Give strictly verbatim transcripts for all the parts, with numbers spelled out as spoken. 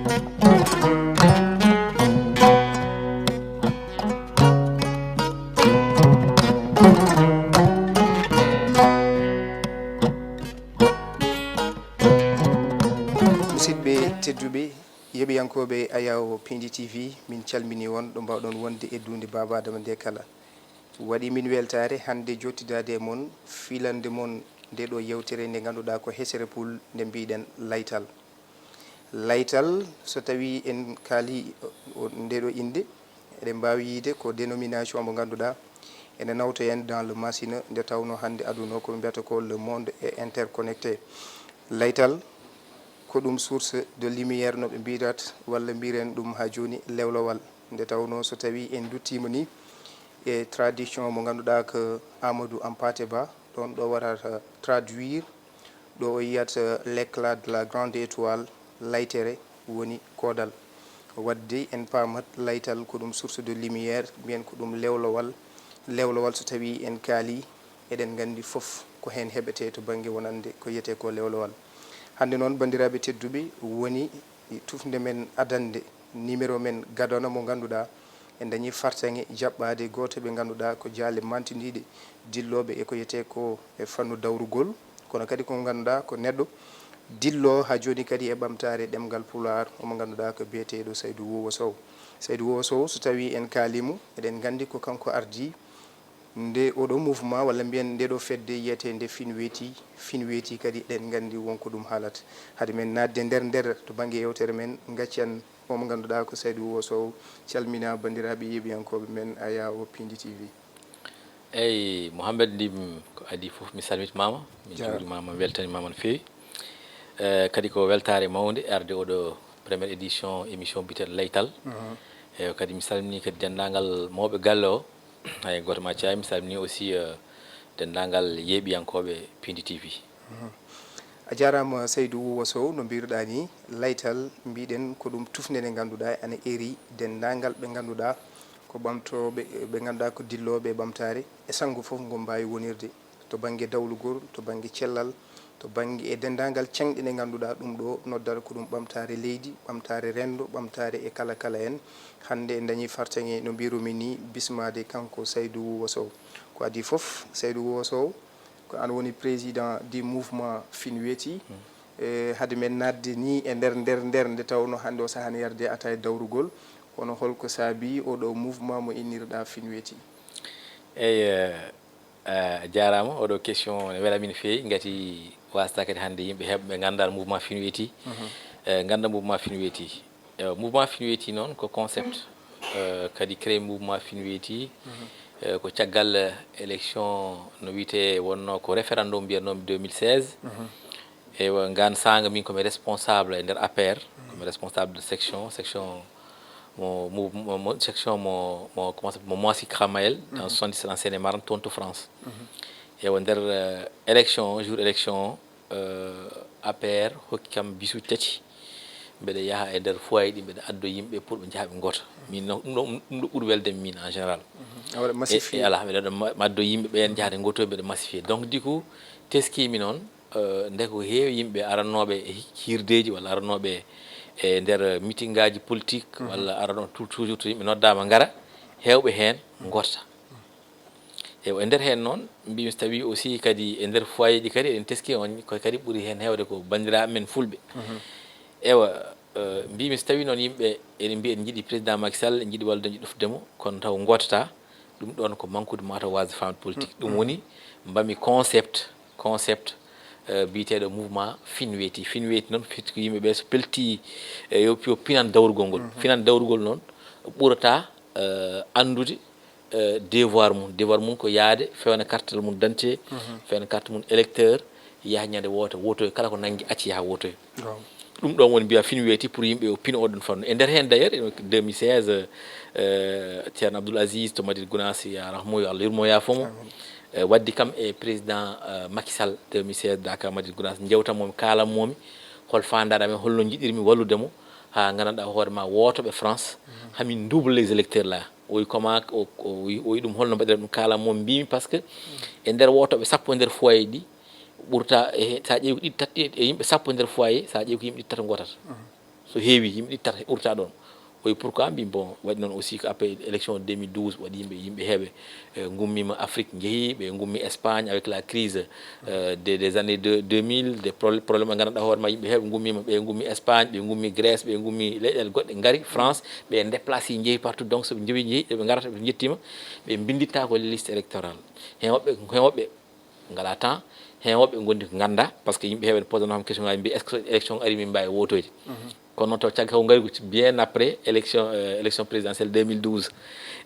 Musidɓe tedduɓe, yeɓiyankooɓe Ayawo Pindi T V, min calmini on ɗo mbawɗon wonde e duunde Baaba Adama nde kala. Waɗi min weltaare hannde jottidaade e mon, filande mon nde ɗo yewtere nde ngannduɗaa ko hesere pul nde mbiɗen laytal. Laytal, so tawii en kaali o, o, nde ɗo innde, eɗen mbaawi yiyde ko dénomination mo ngannduɗaa ene nawta en dans le masina, nde tawnoo hannde aduna o ko ɓe mbiyata ko le monde est interconnecté. Laytal, ko ɗum source de lumière no ɓe mbiyrata, walla mbiren ɗum haa jooni lewlowal. Nde tawnoo so tawii en nduttiima ni e tradition mo ngannduɗaa ko Amadou Hampâté Bâ, ɗoon ɗo warata traduire, ɗo o yiyata l'éclat de la grande étoile, laytere woni koodal. Waɗde en paamat laytal ko ɗum source de lumière, mbiyen ko ɗum lewlowal. Lewlowal so tawii en kaali, eɗen nganndi fof ko heen heɓetee to bannge wonande ko wiyetee ko lewlowal. Hannde noon, banndiraaɓe tedduɓe, woni tufnde men adannde, numéro men gadano mo ngannduɗaa en dañii fartaŋŋe jaɓɓaade gooto ɓe ngannduɗaa ko jaale mantindiiɗe dillooɓe e ko wiyetee ko e fannu dawrugol, kono kadi ko ngannduɗaa ko neɗɗo dillo haa jooni kadi e ɓamtaare ɗemngal Pulaar, omo ngannduɗaa ko biyeteeɗo Saydu Wuuwa Sow. Saydu Wuuwa Sow, so tawii en kaaliimo, eɗen nganndi ko kanko ardii nde oɗo mouvement, walla mbiyen nde ɗo fedde yiyeteende Finweeti. Finweeti kadi eɗen nganndi wonko ɗum haalata. Hade men naatde nder nder to bannge yewtere men, ngaccan omo ngannduɗaa ko Saydu Wuuwa Sow, calmina banndiraaɓe yeɓiyankooɓe men Ayawo Pindi T V. Eyi, Mouhamed, ndim ko adii fof, mi salmitimaama, mi juurimaama, mi weltanimaama no feewi. Eh, kadi ko weltaare mawnde arde oɗo première édition émission biyeteeɗo Laytal. Eyi, kadi mi salminii kadi denndaangal mawɓe galle o, hay gooto ma caayi, mi salminii aussi, eh, denndaangal yeeɓiyankooɓe Pindi T V. A jaaraama Saydu Wuuwa Sow, no mbiruɗaa ni, laytal mbiɗen ko ɗum tufnde nde ngannduɗaa ene eri denndaangal ɓe ngannduɗaa ko ɓamtooɓe, ɓe ngannduɗaa ko dillooɓe e ɓamtaare e sanngo fof ngo mbaawi wonirde to bannge dawlugol, to bannge cellal, to bannge e denndaangal ceŋɗe ɗe ngannduɗaa ɗum ɗo noddata ko ɗum ɓamtaare leydi, ɓamtaare renndo, ɓamtaare e kala kala en. Hannde en dañii fartaŋŋe no mbirumi ni bismaade kanko Saydu Wuuwa Sow. Ko adii fof, Saydu Wuuwa Sow, ko aan woni président du mouvement Finweeti. E hade men naatde ni e nder nder nder nde tawnoo hannde o sahaa ne yarde ataaya dawrugol, kono holko saabii oɗo mouvement mo innirɗaa Finweeti? Eyi, eh, a jaaraama, oɗo question ne welami no feewi, ngati wasata kadi hannde yimɓe heɓɓe ngannda mouvement Finweeti. Eh, ngannda mouvement Finweeti. Ewa, mouvement Finweeti noon ko concept, eh, kadi créé mouvement Finweeti, eh, ko caggal, eh, élection no wiyetee wonnoo ko référendum mbiyatnoomi deux mille seize. Ewa, ngaan saanga min ko mi responsable e nder A P R, ko mi responsable de section, section mo, mo, mo, mo- section mo, mo, comment ça, mo Moissy Cramayel, dans soixante-dix-sept en Seine-et-Marne, toon to France. Ewa, nder, eh, élection, jour élection, eh, A P R hokki kam bisuuji tati. Mbeɗa yaha e nder foyer ɗi, mbeɗa addo yimɓe pour ɓe njaha ɓe ngoota. Min noon, ɗum ɗo, ɗum ɗo ɓuri welde min en général. A waɗa E, massifier. E ala, mbeɗa waɗa ma- mi addo yimɓe ɓeen njahata ngotoya, mbeɗa massifier. Donc, du coup, teskimi noon, eh, nde ko heewi yimɓe arannooɓe e hi- hirdeeji walla arannooɓe e nder meeting ngaaji politique walla arano tou- toujours to yimɓe noddaama ngara, heewɓe heen ngoota. Ewa, e nder heen noon, mbimi so tawii aussi kadi e nder foyer ji kadi eɗen teski on, ko kadi ɓuri heen heewde ko banndiraaɓe men fulɓe. Ewa, eh, mbimi so tawii noon yimɓe eɗen mbiya eɗen njiɗi président Macky Sall, eɗen njiɗi wallude, eɗen njiɗi ɗofde mo, kono taw ngootataa, ɗum ɗoon ko manque de mataw waasde faamde politique. Ɗum woni, mbami concept, concept, eh, biyeteeɗo mouvement Finweeti. Finweeti noon firti ko yimɓe ɓe so pelti, eh, yo, yo pinan dawrugol ngol. Finan dawrugol noon ɓurata, eh, anndude eh, devoir mum. Devoir mum ko yahde fewna kartal mum d'identité, fewna carte mum électeur, yaha ñande woote, wootoya kala ko nanngi acci yaha wootoya. Ɗum ɗoon woni mbiya Finweeti pour yimɓe o pino oɗon fannu. E nder heen d'ailleurs, e deux mille seize, eh, Ceerno Abdoul Aziz to Madina Gounass, ya rahmo, yo Allah yurmo, yaafo mo. Eh, waddi kam e président, eh, Macky Sall deux mille seize, daka Madina Gounass, njewtan mo mi, kaalan mo mi hol faandaare amen, holno njiɗirmi wallude mo, haa nganndanɗaa hoore ma wootoɓe France, hamin double les électeurs là. O wi comment, o, o wi, o wi ɗum holno mbaɗiren ɗum, kaalan mo, mbimi, parce que e nder wootoɓe sappo e nder foyer ɗi, ɓurta e, sa ƴeewi ko ɗiɗi tati e yimɓe sappo e nder foyer, sa ƴeewi ko yimɓe ɗiɗi tati ngootata. So heewi, yimɓe ɗiɗtata ɓurta ɗon. O wi pourquoi? Mbi bon, waɗi noon aussi ko après élection deux mille douze, waɗi yimɓe, yimɓe heeɓe, eh, ngummiima Afrique, njehi, ɓe ngummi Espagne avec la crise, euh, des, des années de, deux mille, des pro-, problèmes ɓe nganndanɗaa hoore ma, yimɓe heeɓe ngummiima, ɓe ngummi Espagne, ɓe ngummi Grèce, ɓe ngummi leyɗeele goɗɗe, ngari France, ɓe déplacé, njehi partout. Donc so ɓe njehi, njehi, ɓe ngarata, ɓe njettiima, ɓe mbinnditta ko liste électorale. Heen woɓɓe, heen woɓɓe ngalaa temps, heen woɓɓe ngondi ko ngannda, par ce que yimɓe heeɓe ne posanoo kam question ngaji, mbi est ce que so élection ari min mbaawi wotoyde? Kono noon taw caggal ko ngari ko bien après élection, euh, élection présidentielle deux mille douze.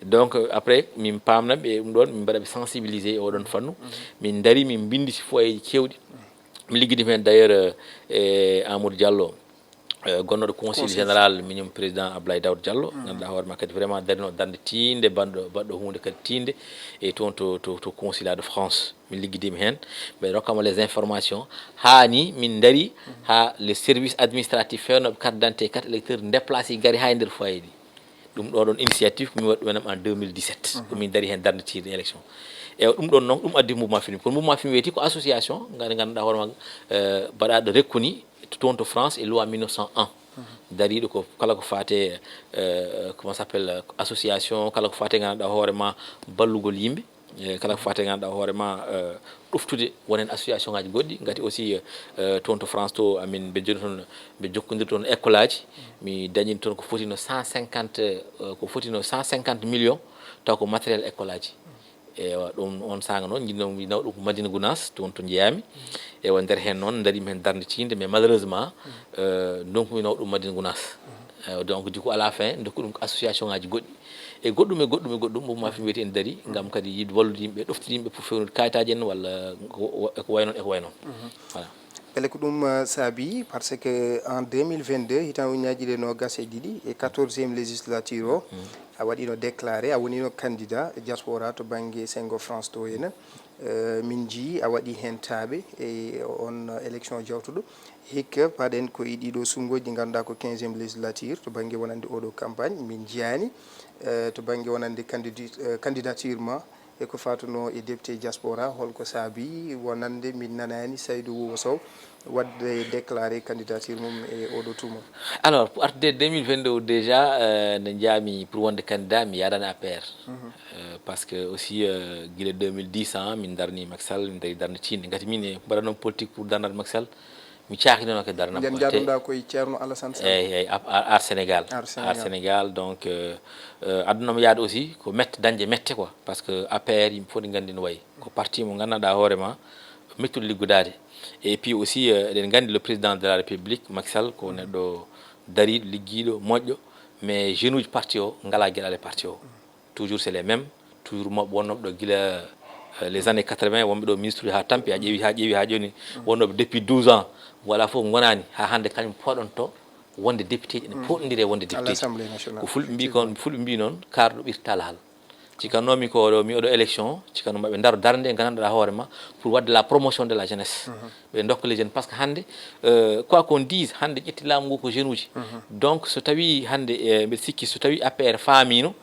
Donc, euh, après min paamna ɓe ɗum ɗon, min mbaɗa ɓe sensibilisé e oɗon fannu. Min ndari, min mbindi si foyeji kewɗi. Mi liggidi heen d'ailleurs, euh, e Amadou Diallo, euh, gonnoɗo conseil général, miñum président Ablaye Daoud Diallo, ngannduɗaa hoore ma kadi vraiment darino darnde tiinde, baɗɗo, baɗɗo huunde kadi tiinde, e toon to, to, to consulat de France. Min liggidima heen, ɓe rokkama les informations, haa ni min ndari haa le service administratif feewnoɓe carte d'identité, carte électeur, déplacé, gari haa e nder foyer ɗi. Ɗum ɗo ɗon initiative ko min waɗi ɗum en deux mille dix-sept. Ko min dari heen darnde tiinde élection. E ɗum ɗon noon, ɗum addi mouvement FIMI. Kono mouvement FIMI weeti ko association, nganndu-, ngannduɗaa hoore ma, euh, baɗaaɗo rekkuni to, toon to France e loi mille neuf cent un. Dariiɗo ko kala ko faate, euh, comment s'appelle, association, kala ko faate ngannduɗaa hoore ma ballugol yimɓe, eh, kala ko faate ngannduɗaa hoore ma, euh, ɗoftude wonen association ngaji goɗɗi, ngati aussi, euh, toon to France to amin mbe joni toon, mbe jokkondir toon école aji. Mi dañin toon ko fotino cent cinquante, euh, ko fotino cent cinquante millions, taw ko matériel école aji. Ewa, ɗum on saanga noon, njiɗno mi naw ɗum ko Madina Gounass, toon to njeyaami. Ewa, nder heen noon, ndarii heen darnde tiinde, mais malheureusement, euh, donc mi naw ɗum Madina Gounass. Euh, donc, du coup, à la fin, ndokku ɗum ko association ngaji goɗɗi. E goɗɗum, e goɗɗum, e goɗɗum, mouvement FIMI weeti en darii, ngam kadi yiɗde wallude yimɓe, ɗoftude yimɓe pour fewnude kayitaaji en, walla ko, ko, e ko way noon, e ko way noon. Voilà. Mbele ko ɗum, euh, saabi, par ce que en deux mille vingt-deux, hitaande ujunnaaje ɗiɗi e noogaas e ɗiɗi, e quatorzième législature o, a waɗiino déclaré, a woniino candidat diaspora to bannge senngo France to henne. Euh, min njii a waɗi heen taaɓe e on élection jawtuɗo. Hikka paɗen ko e ɗiɗo suɓngooji ɗi ngannduɗaa ko quinzième législature to bannge wonande oɗo campagne. Min njiyaani, euh, to bannge wonande candidi-, euh, candidature ma, e ko fatunoo e député diaspora, holko saabi wonande min nanaani Saydou Wouwa Sow waɗde déclaré candidature mum e oɗo tuma? Alors, pour artude deux mille vingt-deux déjà, euh, nde njaami pour wonde candidat, mi yaadani A P R. Euh, par ce que aussi, euh, gila deux mille dix, hein, min darni Macky Sall, min darii darnde tiinde. Ngati min e mbaɗa noon politique pour darnade Macky Sall, mi caakinono ke darnam. Nden ko te- jaaduɗaa koye Ceerno Alassane Sall. Eyyi, eyyi, Ar, Ar, Ar Sénégal. Ar Sénégal. Ar Sénégal, donc, euh, euh, aduna mo yaade aussi ko mette, dañde mette quoi. Par ce que A P R yimɓe fof ne nganndi no wayi. Ko parti mo nganndanɗaa hoore ma, mettuɗo liggodaade. Et puis aussi, euh, eɗen nganndi le président de la République, Macky Sall, ko neɗɗo dariiɗo, liggiiɗo, moƴƴo, mais jeune uji parti o ngalaa geɗal e parti o. Toujours c'est les mêmes, toujours mawɓe wonnooɓe ɗo gila, euh, les années quatre-vingts, wonɓe ɗo ministre uji haa tampi, haa ƴeewi, haa ƴeewi, haa jooni, wonnooɓe depuis douze ans, voilà fof ngonaani, haa hannde kañum pooɗonto wonde député, ene pooɗondiri e wonde député. L'Assemblée nationale. Ko fulɓe mbi kon, fulɓe mbi noon, kaarɗo ɓirta lahal. Cikannoomi ko ɗo, mi oɗo élection, cikannoo maɓe ndaro darnde, nganndanɗaa hoore ma, pour waɗde la promotion de la jeunesse. Ɓe ndokka les jeunes, par ce que hannde, euh, quoi qu'on dise, hannde ƴetti laamu ngu ko jeune uji. Donc, so tawi hannde, eh, mbeɗa sikki so tawi A P R faamino,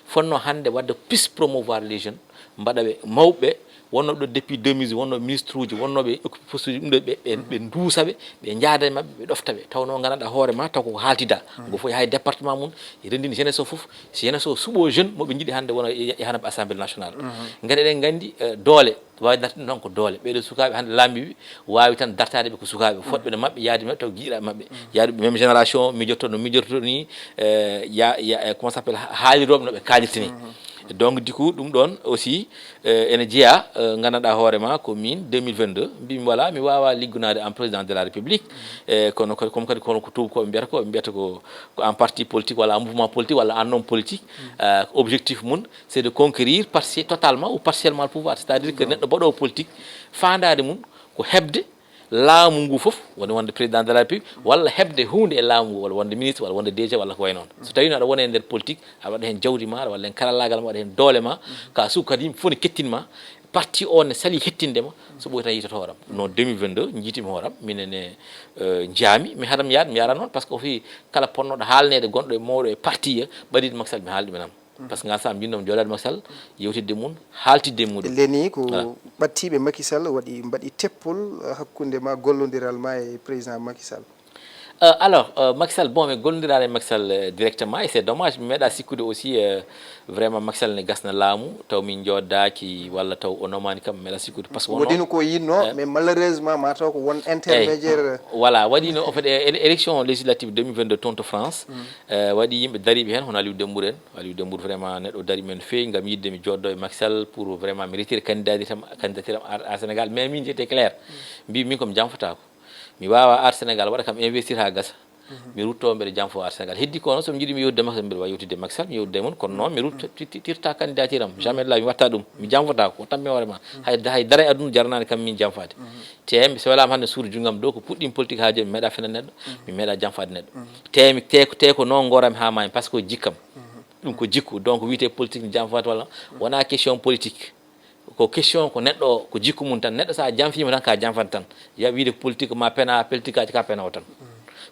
fotno hannde waɗde plus promouvoir les jeunes, mbaɗa ɓe mawɓe, wonnooɓe ɗo depuis deux mille, wonnooɓe ministre uji, wonnooɓe occupé poste uji, ɗum ɗo ɓe, ɓe, ɓe nduusa ɓe, ɓe njaada e maɓɓe, ɓe ɗofta ɓe. Tawnoo nganndanɗaa hoore ma, taw ko haaltida. Ngo fof haa e département mum, e renndini jeunesse o fof. Si jeunesse o suɓo jeune, mo ɓe njiɗi hannde wona e, e hannde assemblée nationale. Ngati eɗen nganndi, eh, doole, waawi dartinde tan ko doole. Ɓeeɗo sukaaɓe hannde laamɓe ɓe waawi tan dartaade ɓe ko sukaaɓe. Fotɓe no maɓɓe, yaadi maɓɓe, taw giɗiɗaaɓe maɓɓe. Yaadu ɓe même génération, mijotto no mijorto ni, eh, ya, ya, eh, comment ça s'appelle, ha-, haalirooɓe no ɓe kaalirta ni. Donc, du coup, ɗum ɗoon aussi, eh, ene jeyaa, eh, nganndanɗaa hoore ma ko min deux mille vingt-deux, mbimi, voilà, mi waawaa liggonaade en président de la République. Eh, kono kadi, comme kadi, kono ko tuubakooɓe mbiyata ko, ɓe mbiyata ko, ko en parti politique walla en mouvement politique walla en homme politique. Eh, objectif mum, c'est de conquérir parti-, totalement ou partiellement le pouvoir. C'est-à-dire que neɗɗo mbaɗoowo politique, faandaare mum ko heɓde laamu ngu fof, woni wonde président de la République, walla heɓde huunde e laamu ngu, walla wonde ministre, walla wonde D G, walla ko wayi noon. So tawii aɗa wona e nder politique, aɗa waɗa heen jawdi ma, aɗa waɗa heen karallaagal ma, aɗa waɗa heen doole ma, ka suka kadi yimɓe fof ne kettin ma, parti o ne salii hettinde ma, so ɓooyi tan yiytoto hooram. Non, deux mille vingt-deux, njiitimi hooram, minen e, euh, njaami, mi haɗam yaade, mi yaara noon, par ce que o fii kala potnoɗo haalneede gonɗo e mawɗo e parti, ɓadiiɗo Macky Sall, mi haalɗum e nam. Par ce que ngal sahaa mi njiɗnoo mi jooɗaade Macky Sall, yewtidde mum, haaltidde e muɗum. Leni ko ɓattiiɓe Macky Sall waɗi, mbaɗi teppol, eh, hakkunde ma, gollondiral ma e président Macky Sall. Euh, alors, euh, Macky Sall, bon, mi gollondiraani e Macky Sall, euh, directement, et c'est dommage. Mi meeɗa sikkude aussi, euh, vraiment, Macky Sall ne gasna laamu, taw min njoodaaki, walla taw o nomaani kam, mi meeɗa sikkude. Parce que wonno, waɗino ko yiɗno, eh, mais malheureusement, ma taw ko won intermédiaire. Voilà, waɗino, en fait, eh, élection législative deux mille vingt-deux toon to France, eh, waɗi yimɓe dariiɓe heen, hono Aliou Dembourou en. Aliou Dembourou, vraiment, neɗɗo dari men feewi ngam yiɗde mi jooɗo e Macky Sall pour vraiment mi retire candidature am, candidature am Aar, Aar Sénégal. Mais min, j'étais clair. Mbi min ko mi janfotaako. Mi waawa Aar Sénégal, waɗa kam investir haa gasa. Mi rutto mbeɗa janfo Aar Sénégal. Heddi ko noon, so mi jiɗi mi yewtude Macky Sall, mbeɗa wawi yewtude Macky Sall, mi yewtude mum, kono noon mi rutto, ti-, ti-, tirta candidature am. Jamais de la vie, mi watta ɗum. Mi janfotaako, o tampi hoore ma. Hay, hay dara e aduna jaranaani kam min janfaade. Te mi, so welaama hannde suudu junngam ɗo, ko puɗɗiimi politique haa jooni, mi meeɗa fena neɗɗo, mi meeɗa janfaade neɗɗo. Te mi, te, te ko noon ngoorami haa maayi, parce que ko jikkam. Ɗum ko jikku. Donc, wiyetee politique ne janfaade walla wonaa question politique. Ko question ko neɗɗo o, ko jikku mum tan. Neɗɗo so a janfiima tan, ka janfata tan. Ya wiyde ko politique ma pena, politique aji ka pena o tan.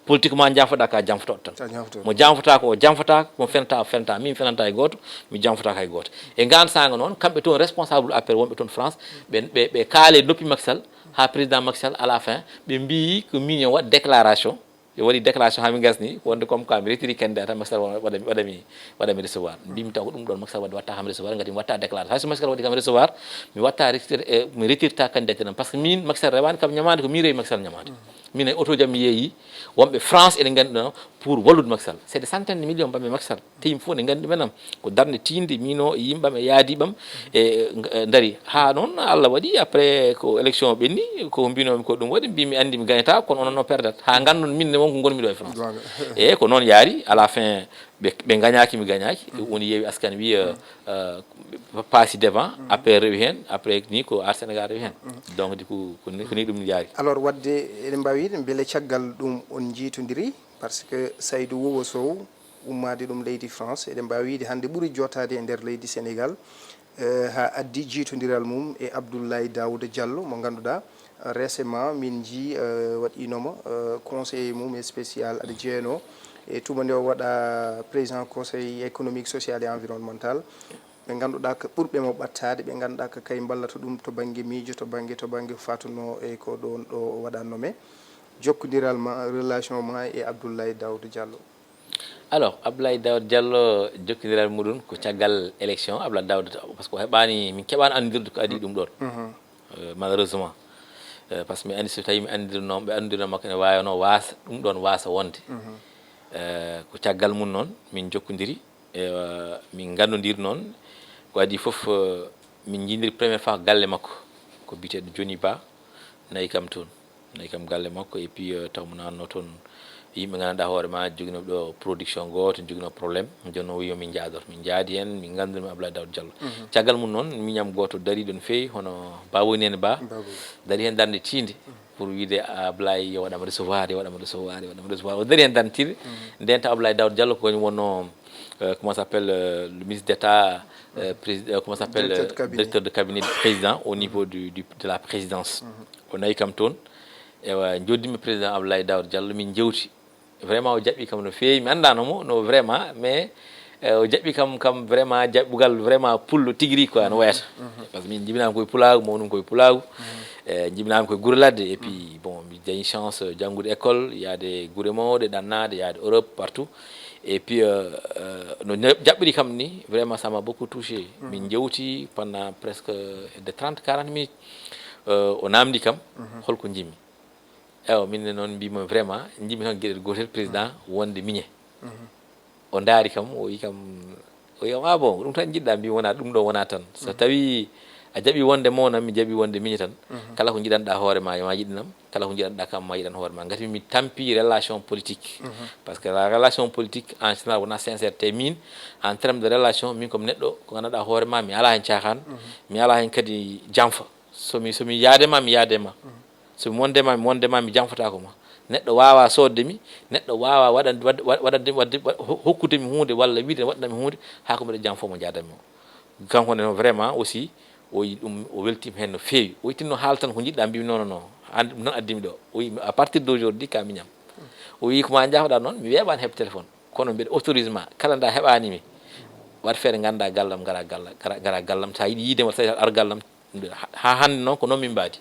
Politique ma janfoɗa ka janfotoɗo tan. Ka janfotoɗo. Mo janfata ko o janfata, mo fenata o fenata. Min fenata e gooto, mi janfata hay gooto. E ngaan saanga noon, kamɓe toon responsable A P R wonɓe toon France, ɓe, ɓe, ɓe kaale noppi Macky Sall, haa président Macky Sall, à la fin, ɓe mbiyi ko min yo waɗ déclaration. Ɓe waɗi déclaration haa mi gasni, wonde comme quoi mi retiri candidat tan, Macky Sall waɗa, waɗa mi, waɗa mi recevoir. Mbimi taw ko ɗum ɗon Macky Sall waɗi, watta kam recevoir, ngati mi watta déclaration. Hay so Macky Sall waɗi kam recevoir, mi watta retire, eh, mi retirta candidature am. Parce que min, Macky Sall rewaani kam ñamaande, ko min rewi Macky Sall ñamaande. Min e auto jam mi yeeyi, wonɓe France eɗen nganndi ɗon pour wallude Macky Sall. C'est des centaines de millions mbammi Macky Sall. Te yimɓe fof ne nganndi ɗumen am. Ko darnde tiinde, miino e yimɓe am e yaadiiɓe am e, e, e ndari. Haa noon Allah waɗi, après ko élection o ɓenni, ko mbinoomi ko ɗum waɗi, mbimi anndi mi gagnata, kono onon no perdat. Haa nganndon min ne wonko ngonmi ɗo e France. Goonga. Eeyi, ko noon yaari, à la fin, ɓe, ɓe ngañaaki, mi gañaaki. Ɗum woni Yewwi Askan Wi, euh, euh, paasi devant, après rewi heen, après ni ko Aar Sénégal rewi heen. Donc, di ko, ko ni, ko ni ɗum yaari. Alors, waɗde eɗen mbaawi wiide, mbele caggal ɗum on njiitondiri, parce que Saydou Wowo Sow, ummaade ɗum leydi France, eɗen mbaawi wiide hannde ɓuri jootaade e nder leydi Sénégal, eh, haa addi jiitondiral mum e Abdoulaye Daouda Diallo, mo ngannduɗaa, récemment min njii, eh, waɗiinomo, eh, conseiller mum spécial aɗa jeyanoo e tuma nde o waɗa président conseil économique, social et environnemental. Ɓe ngannduɗaa ko ɓurɓe mo ɓattaade, ɓe ngannduɗaa ko kay mballata ɗum to bannge miijo, to bannge, to bannge fatunoo e ko ɗoon ɗo o waɗa nommé. Jokkondiral ma, relation ma e Abdoulaye Daouda Diallo. Alors, Abdoulaye Daouda Diallo, jokkondiral muɗum ko caggal élection, Abdoulaye Daouda, parce que o heɓaani, min keɓaani anndirde ko adii ɗum ɗoon. Euh, malheureusement. Euh, parce que mi anndi so tawi mi anndirnoo, ɓe anndirnoo makko ene waawi no waasa, ɗum ɗoon waasa wonde. Euh, ko caggal mum noon, min njokkondiri, e, euh, min nganndondiri noon. Ko adii fof, euh, min njiidiri première fois galle makko, ko biyeteeɗo Johnny Ba, nayi kam toon. Nayi kam galle makko, et puis, euh, taw mo naatno toon yimɓe ngannduɗaa hoore ma, joginoo ɗo production gooto, joginoo problème. Jooni noon o wiyi min njaador. Min njaadi heen, min nganndumi Abdoulaye Daouda Diallo. Caggal mum noon, miñam gooto darii ɗoon feewi, hono Ba woni heen Ba. Ba woni. Darii heen darnde tiinde pour wiide Abdoulaye yo waɗam recevoir, yo waɗam recevoir, yo waɗam recevoir. O darii heen darnde tiinde. Ndeen taw Abdoulaye Daouda Diallo ko kañum wonnoo, euh, comment s'appelle, euh, le ministre d'État, euh, prési-, euh, comment s'appelle, directeur de euh, cabinet. Directeur de cabinet du président au niveau du, du, de la présidence. O nayi kam toon. Ewa, njooddimi président Abdoulaye Daouda Diallo, min njewti. Vraiment, o jaɓɓi kam no feewi. Mi anndaano mo, no vraiment, mais, euh, o jaɓɓi kam, kam vraiment, jaɓɓugal vraiment pullo tigi rigi quoi, no wayata. Parce que min jibinaama koye pulaagu, mawnumi koye pulaagu. Eh, jibinaama koye gure ladde. Et puis, bon, mi dañi chance, euh, janngude école, yaade gure mawɗe, ɗannaade, yaade Europe, partout. Et puis, euh, euh, no ne-, jaɓɓiri kam ni, vraiment, ça m'a beaucoup touché. Min njewti pendant presque de trente, quarante minutes. Euh, o naamndi kam, holko njimi. Ewa, min ne noon mbiymi vraiment, njimi tan geɗel gootel président wonde miñe. O ndaari kam, o wi kam, o wi kam, "Ah bon, ɗum tan njiɗɗa?" Mbi wona, ɗum ɗo wona tan. So tawi a jaɓi wonde mawna, mi jaɓi wonde miñe tan. Kala ko njiɗanɗa hoore ma, yo ma yiɗanam. Kala ko njiɗanɗa kam, ma yiɗan hoore ma. Ngati mi tampi relation politique. Parce que la relation politique, en général, wona sincère. Te min, en terme de relation, min ko mi neɗɗo, ko ngannduɗa hoore ma, mi ala heen caaxaan, mi ala heen kadi janfa. So mi, so mi yaade ma, mi yaade ma. So mi wonde ma, mi wonde ma, mi janfotaako ma. Neɗɗo waawaa soodde mi, neɗɗo waawaa waɗande, waɗ-, waɗ-, waɗande, waɗde, waɗ-, ho-, hokkude mi huunde walla wiide waɗana mi huunde, haa ko mbiɗa janfoo mo, njaada mi mo. Kanko ne, vraiment aussi, o yi ɗum, o weltiima heen no feewi. O yi tinno haala tan ko njiɗɗa, mbimi, "Non, non, non, an ɗum tan addi mi ɗo." O yi, "À partir d'aujourd'hui, ka miñam." O yi, "Ko ma njafoɗa noon, mi weeɓaani heɓ téléphone. Kono mbiɗa autorise ma, kala nda heɓaani mi, waɗ feere ngannda gallam, ngara galla-, ngara, ngara gallam. So a yiɗi yiide ma, tawi ar gallam." Ha, ha hannde noon ko noon min mbaadi.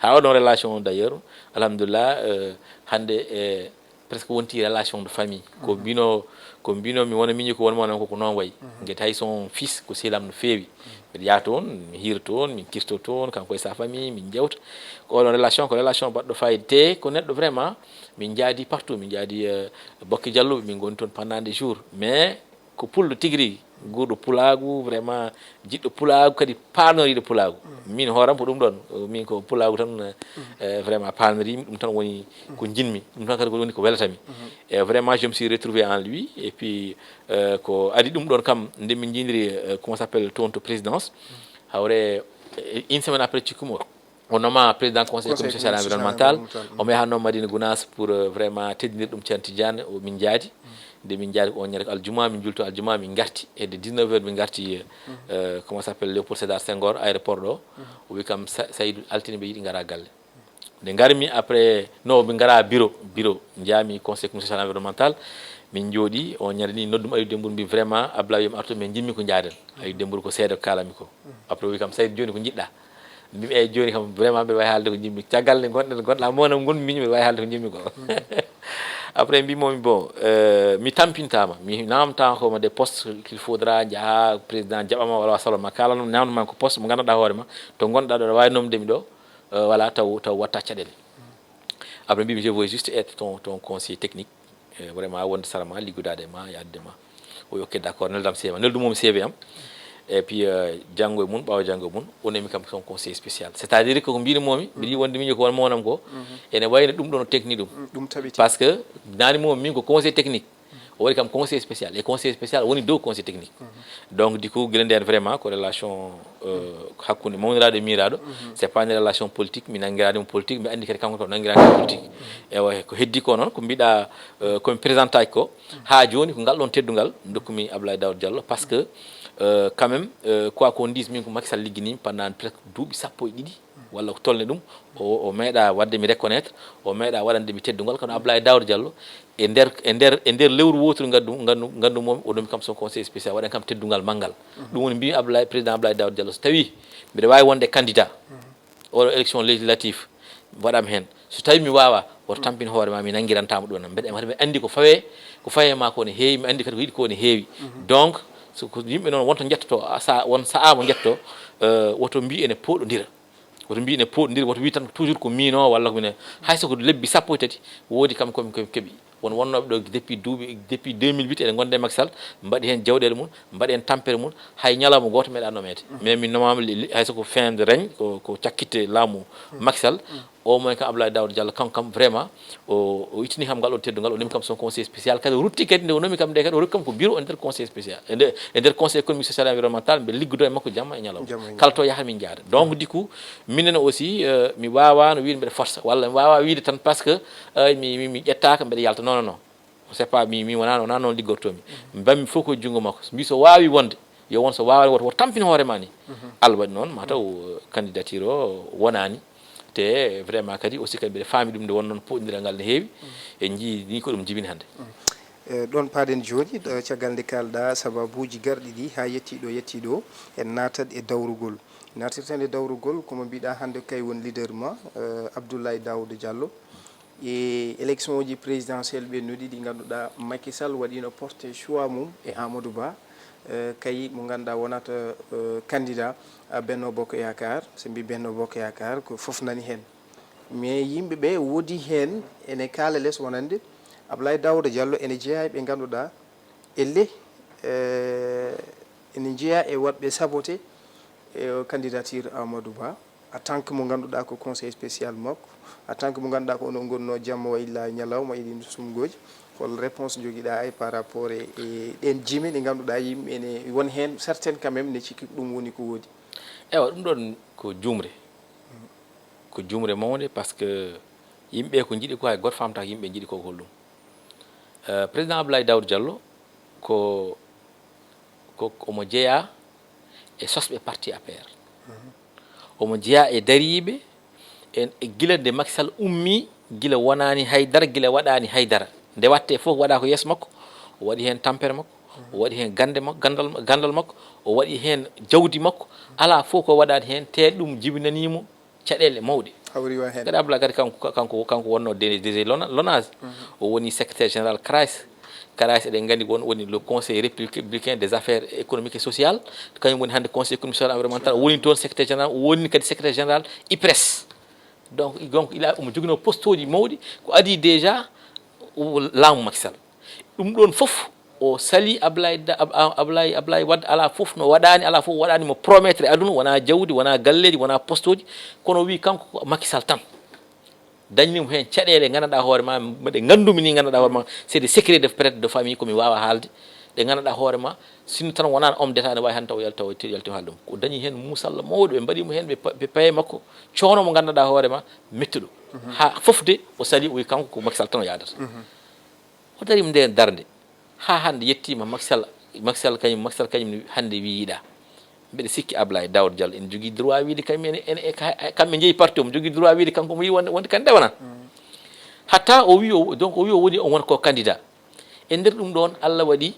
Ha oɗon relation o d'ailleurs, alhamdulillah, euh, hannde e Presque wonti relation de famille. Ko mbino, ko mbino mi wona miñi ko won mo ko, ko noon wayi. Ngati hay son fils ko selam no feewi. Mbiɗa yaha toon, mi hiira toon, min kirto toon, kanko e sa famille, min jewta. Ko oɗon relation, ko relation baɗɗo fayida. Te ko neɗɗo vraiment, min jaadi partout, min jaadi, euh, Bokke Jalluɓe, min ngoni toon pendant des jours. Mais ko pullo tigi rigi, guurɗo pulaagu, vraiment jiɗɗo pulaagu, kadi paanoriiɗo pulaagu. Min hooram ko ɗum ɗon, min ko pulaagu tan, eh, vraiment paanoriimi, ɗum tan woni ko njiɗmi, ɗum tan kadi ko woni ko welatami. Et vraiment, je me suis retrouvé en lui, et puis, euh, ko adi ɗum ɗon kam, nde min njiidiri, euh, comment s'appelle, toon to présidence, hawre, eh, une semaine après cikkumi o. O nooma président conseil commission social environnemental. Omo yaha noon Madina Gounass pour, euh, vraiment teddinir ɗum Ceerno Tidiane, o min njaadi. Nde min njaadi ko on ñande ko aljuma, min julto aljuma, min ngarti. E de dix-neuf heures min ngarti, euh, comment s'appelle, Léopold Sédar Senghor, aéroport ɗo. O wi kam, "Sa-, Saydou, altine ɓe yiɗi ngara galle." Nde ngarmi après, non, ɓe ngara bureau, bureau. Njaami conseil commission social environnemental. Min njooɗi, on ñande ni noddum Ayou Dembourou, mbi vraiment, "Ablaye, yo mi artu, min njimmi ko njaaden." Ayou Dembourou ko seede ko kaalami ko. Après o wi kam, "Saydou, jooni ko njiɗɗa?" Mbimi, "Eyi, jooni kam vraiment mbiɗa wawi haalde ko njimmi." Caggal nde gonɗen, gonɗa mona ngon miñi, mbiɗa wawi haalde ko njimmi ko. Après mbimomi, "Bon, euh, mi tampintama, mi namtama ko ma des postes qu'il faudra, jaaha président jaɓama walla salon ma, kalanno namdoma ko poste mo ganduɗa hoore ma, to gonɗa ɗo, aɗa wawi nomde mi ɗo, euh, voilà, taw, taw watta caɗele." Après mbimi, "Je veux juste être ton, ton conseiller technique." Eh, vraiment, wonde sara ma, liggodaade e ma, yaadde ma. O wi, "Ok, d'accord, neldam C V ma." Neldu mum C V am. Et puis, euh, janngo e mun, ɓaawo janngo e mun, o nomi kam son conseiller spécial. C'est-à-dire que ko mbino momi, mbiɗi wonde min ko won monam ko, ene wayno ɗum ɗon o tekni ɗum. Ɗum taɓiti. Parce que nani mum min ko conseil technique. O waɗi kam conseil spécial. Et conseil spécial woni dow conseil technique. Donc, du coup, gila nden vraiment ko relation, euh, hakkunde mawniraaɗo e miiraaɗo. C'est pas une relation politique, mi nangiraade mo politique, mi andi kadi kanko to nangiraade mo politique. Ewa, ko heddi ko noon, ko mbiɗa, euh, komi présentaki ko, haa jooni ko ngal ɗon teddungal dokkumi Abdoulaye Daouda Diallo, parce que, euh, quand même, euh, quoi qu'on dise, min ko Macky Sall ligginimi pendant presque duuɓi sappo e ɗiɗi, walla ko tolni ɗum, o, o meeɗa waɗde mi reconnaître, o meeɗa waɗande mi teddungal, kono Abdoulaye Daouda Diallo, e nder, e nder, e nder lewru woturu ngaddu, ngandu, ngandu mom, o ɗum kam son conseil spécial, waɗan kam teddungal manngal. Ɗum woni mbi Abdoulaye, président Abdoulaye Daouda Diallo, so tawi mbiɗa wawi wonde candidat, oɗo élection législative, waɗam hen. So tawi mi wawa, woto tampin hoore ma, mi nangirantama ɗum. Mbeɗa, mbeɗa andi ko fawe, ko fawe ma ko ne heewi, mi andi kadi ko yiɗi ko ne heewi. Donc, so ko yimɓe noon wonto jettoto, a, sa, won sa'a mo jetto, euh, woto mbi ene poɗodira. Woto mbi ene poɗodira, woto wi tan toujours ko mino, walla ko mine. Hay so ko lebbi sappo e tati, woodi kam komi, komi keɓi. Won wonnooɓe ɗo depuis duuɓi, depuis deux mille huit, eɗen ngonde e Macky Sall, mbaɗi heen jawɗeele mum, mbaɗi heen tampere mum, hay ñalawma gooto meeɗa nomeede. Mais min nomaama li-, li-, hay so ko fin de règne, ko, ko cakkitte laamu Macky Sall, au moins kam Abdoulaye Daouda Diallo, kam, kam vraiment, o, o ittini kam ngal ɗon teddungal, o nomi kam son conseil spécial, kadi o rutti kadi nde o nomi kam nde kadi, o rokki kam ko bureau e nder conseil spécial, e nder, e nder conseil économique, social et environnemental, mbeɗa liggodo e makko jamma e ñalawma. Jamma e ñalawma. Kala to yaha min njaada. Donc, du coup, minen aussi, euh, mi waawano wiide mbeɗa forsa, walla mi waawaa wiide tan parce que, euh, mi, mi, mi ƴettaaka, mbeɗa yalta. Non, non, non. C'est pas mi, mi wonaa, wonaa noon liggortoomi. Mbammi fof ko junngo makko. Mbi so waawi wonde, yo won, so waawaani woto, woto tampin hoore ma ni. Allah waɗi noon, ma taw, euh, candidature o wonaani. Te vraiment kadi aussi kadi mbeɗa faami ɗum nde won noon poɗondiral ngal ne heewi. En njii ni ko ɗum jibini hannde. Eh, ɗon paaɗen jooni, ɗo caggal nde kaalɗa sababuuji garɗi ɗi haa yettii ɗo, yettii ɗo, en naatat e dawrugol. Naatirten e dawrugol, ko mo mbiɗa hannde kay won leader ma, eh, Abdoulaye Daouda Diallo. E élection ji présidentielle ɓennuɗi ɗi ngannduɗaa Macky Sall waɗino porté choix mum e Amadou Ba, eh, kay mo ngannduɗaa wonata, eh, candidat a Benno Bokk Yaakaar. So mbi Benno Bokk Yaakaar, ko fof nani heen. Mais yimɓe ɓe woodi heen ene kaala les wonande Abdoulaye Daouda Diallo ene jeyaa e ɓe ngannduɗaa elle, eh, ene jeyaa e waɗɓe saboté, eh, candidature Amadou Ba, en tant que mo ngannduɗaa ko conseil spécial makko, en tant que mo ngannduɗaa ko onon ngonnoo jamma wa illa ñalawma e ɗiin sumngooji. Hol réponse njogiɗaa ay par rapport e, e ɗeen jime ɗe ngannduɗaa yimɓe ene won heen certaines quand même ne cikki ko ɗum woni ko woodi? Ewa, ɗum ɗon ko juumre. Ko juumre mawnde, parce que yimɓe ko njiɗi ko hay gooto faamtaako yimɓe njiɗi ko ko holɗum. Euh, président Abdoulaye Daouda Diallo ko, ko, omo jeyaa e sosɓe parti A P R. Omo jeyaa e dariiɓe en, e gila nde Macky Sall ummi, gila wonaani hay dara, gila waɗaani hay dara. Nde waɗte fof waɗa ko yeeso makko, o waɗi heen tampere makko, o waɗi heen gannde makko, ganndal, ganndal makko, o waɗi heen jawdi makko, alaa fof ko waɗaani heen, te ɗum jibinanii mo caɗeele mawɗe. Hawri wa heen. Kadi Abdoulaye kadi kanko kanko kanko wonno DG Lona- Lonase. O woni secrétaire général CRAES. CRAES eɗen nganndi won woni le Conseil républicain des affaires économiques et sociales. Kañum woni hannde Conseil économique social environnemental, o woni toon secrétaire général, o woni kadi secrétaire général IPRES. Donc donc il a omo joginoo poste uji mawɗi ko adii déjà laamu Macky Sall. Ɗum ɗoon fof o sali Ablaye Ablaye Ablaye Wade, alaa fof no waɗaani, alaa fof waɗaani mo promettre e aduna, wonaa jawdi, wonaa galleeji, wonaa poste uji. Kono o wii kanko ko Macky Sall tan dañnii mo heen caɗeele, nganndanɗaa hoore ma, ɗe nganndumi nii, nganndanɗaa hoore ma, c'est des secrets de peut-être de famille ko mi waawa haalde, ɗe nganndanɗaa hoore ma, sinno tan wonaano homme d'état ne waawi hannde taw yalta o yalti haalde ɗum. O dañii heen muusalla mawɗo, ɓe mbaɗii mo heen, ɓe paye makko coono mo nganndanɗaa hoore ma mettuɗo. Haa fof de o sali, o wii kanko ko Macky Sall tan o yahdata. O darii mo ndeen darnde haa hannde yettiima. Macky Sall Macky Sall kañum Macky Sall kañum hannde wii yiɗaa. Mbeɗa sikki Ablaye Daouda Diallo ene jogii droit wiide kañum ene ene kamɓe njeyi parti, omo jogii droit wiide kanko omo yiɗi wonde wonde candidat wonaa. Hatta o wii o donc o wii o woni o won ko candidat. E nder ɗum ɗoon Allah waɗi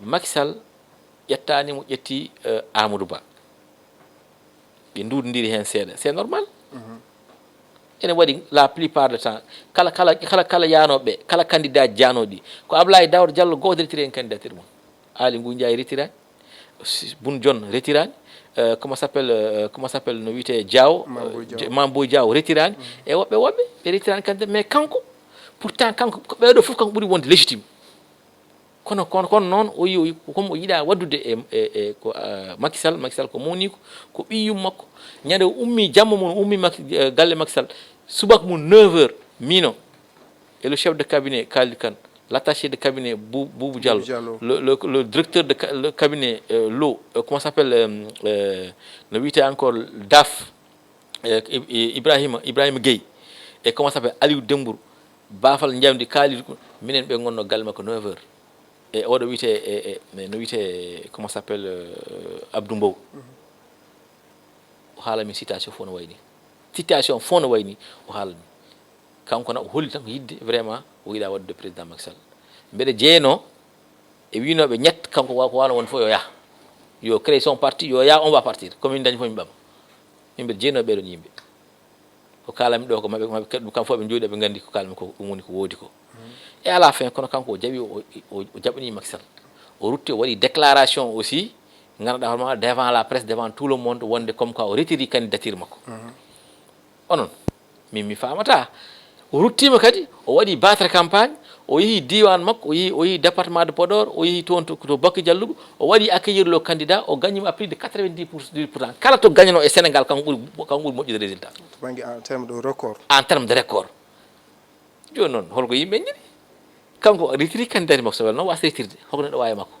Macky Sall ƴettaani mo, ƴetti Amadou Ba. Ɓe nduudondiri heen seeɗa, c'est normal. Ene waɗi la plupart de temps kala kala kala kala yaanooɓe ɓe, kala candidat ji jaanooɗi, ko Ablaye Daouda Diallo gooto retiri heen candidature mum. Aly Ngouille Ndiaye retiraani, Boun Dionne retiraani, comment s'appelle comment s'appelle no wiyetee Diao, Mame Boye Diao retiraani, e woɓɓe woɓɓe ɓe retiraani candidat, mais kanko pourtant kanko ɓeeɗo fof kanko ɓuri wonde légitime. Kono kono kono noon o yi o yi comme o yiɗaa waɗdude e e e ko Macky Sall. Macky Sall ko mawniiko, ko ɓiy yumma makko. Ñande o ummii jamma mum o ummii Macky galle Macky Sall, subaka mum neuf heures miino e le chef de cabinet Khalidou Kane, l'attaché de cabinet Boubou Diallo, le le le directeur de le cabinet Lo, comment s'appelle, no wiyetee encore, Daf, Ibrahima Ibrahima Gueye, e comment s'appelle Aliou Dembourou, Bafal Njamdi, Kalidou, minen ɓe ngonnoo galle makko neuf heures. E oɗo wiyetee e no wiyetee comment s'appelle, Abdou Mbow. O haala min situation fof no wayi nii. Situation fof no wayi nii o haala min. Kanko na o holli tan ko yiɗde vraiment o yiɗaa waɗdude président Macky Sall. Mbeɗa jeyanoo e wiynooɓe ñett, kanko wa ko waano won fof yo yah, yo créé son parti, yo yah, on va partir, ko min dañi fof min ɓama. Min mbeɗa jeyanoo ɓeɗon yimɓe. Ko kaalami ɗo ko maɓe maɓe kadi ɗum kam fof ɓe jooɗi ɓe nganndi ko kaalami ko ɗum woni ko woodi ko. E à la fin kono kanko o jaɓi o jaɓani Macky Sall. O rutti o waɗi déclaration aussi ngannduɗaa hoore ma devant la presse, devant tout le monde, wonde comme quoi o retiri candidature makko. Onon min mi faamata. O ruttiima kadi o waɗi battre campagne, o yehi diiwaan makko, o yehi o yehi département de Podor, o yehi toon to to Bokki Jallugu, o waɗi accueillir le candidat, o gagnima à plus de quatre-vingt-dix pour cent. Kala to gagnanoo e Sénégal kanko ɓuri kanko ɓuri moƴƴude résultat. To bannge en terme de record. En terme de record. Jooni noon holko yimɓe njiɗi? Kanko retiri candidat makko so welno wasa retirde, holko neɗɗo waawi makko?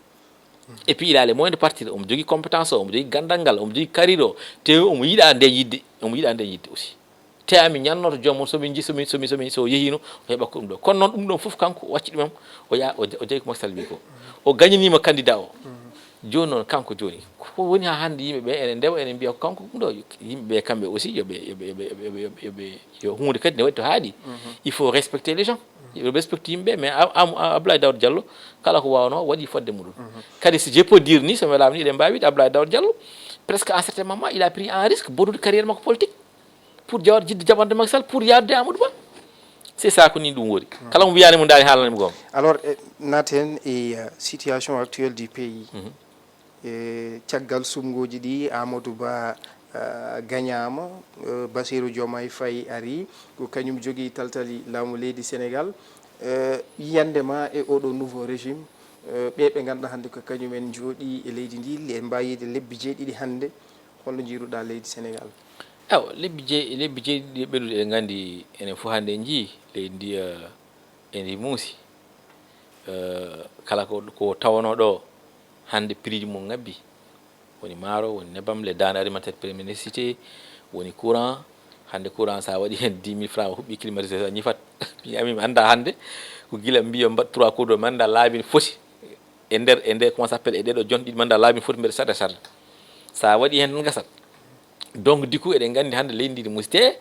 Et puis il a les moyens de partir, omo jogii compétence o, omo jogii ganndal ngal, omo jogii carrière o, te omo yiɗaa nde yiɗde, omo yiɗaa nde yiɗde aussi. Te ami ñannoto joom mum somin ji somin somin somin so yehiino o heɓa ko ɗum ɗo. Kono noon ɗum ɗon fof kanko o acci ɗumam, o yaa o jawi ko Macky Sall wi ko. O gañaniima candidat o. Jooni noon kanko jooni ko woni haa hannde yimɓe ɓe ene ndewa ene mbiya ko kanko ɗum ɗo. Yimɓe ɓe kamɓe aussi yoɓe yoɓe yoɓe yoɓe yoɓe yoɓe yo huunde kadi ne waɗi to haaɗi. Il faut respecter les gens. Yo respecte yimɓe ɓe mais Abdoulaye Daouda Diallo kala ko waawno waɗi fodde muɗum. Kadi si je peux dire ni so mi welaama ni eɗen mbaawi wiide Abdoulaye Daouda Diallo presque à certain moment il a pris un risque bodude carrière makko politique. Pour jawat jidde jaɓande Macky Sall pour yadude Amadou Ba. C'est ça ko ni ɗum woni. Kala mo wiyaani mo ndaari haalani mo goonga. Alors e naat heen e situation actuelle du pays. E caggal suɓngooji ɗi Amadou Ba gañaama, Bassirou Diomaye Faye ari, ko kañum jogii taltali laamu leydi Sénégal. Yiyannde ma e oɗo nouveau régime, ɓe ɓe ngannduɗaa hannde ko kañum en njooɗi e leydi ndi, ɓe mbayiiɗe lebbi jeeɗiɗi hannde, holno njiiruɗaa leydi Sénégal? Awa lebbi jeeɗiɗi lebbi jeeɗiɗi ɓeɗuɗe eɗen nganndi enen fof hannde en njii leydi ndi ene muusi. Kala ko ko tawanoo ɗo hannde prix ji mum ngabbi. Woni maaro, woni nebam, les denrées alimentaires première nécessité, woni courant. Hannde courant so a waɗi heen dix mille francs a huɓɓi climatiseur a ñifat. Mi ami mi annda hannde ko gila mbiyo mbaɗ trois coups mi annda laabi no foti e nder e nder comment s'appelle e ɗeɗo jonɗi ɗi mi annda laabi no foti mbeɗa sarde sarde. So a waɗi heen tan gasat. Donc du coup eɗen nganndi hannde leydi ndi no muusi te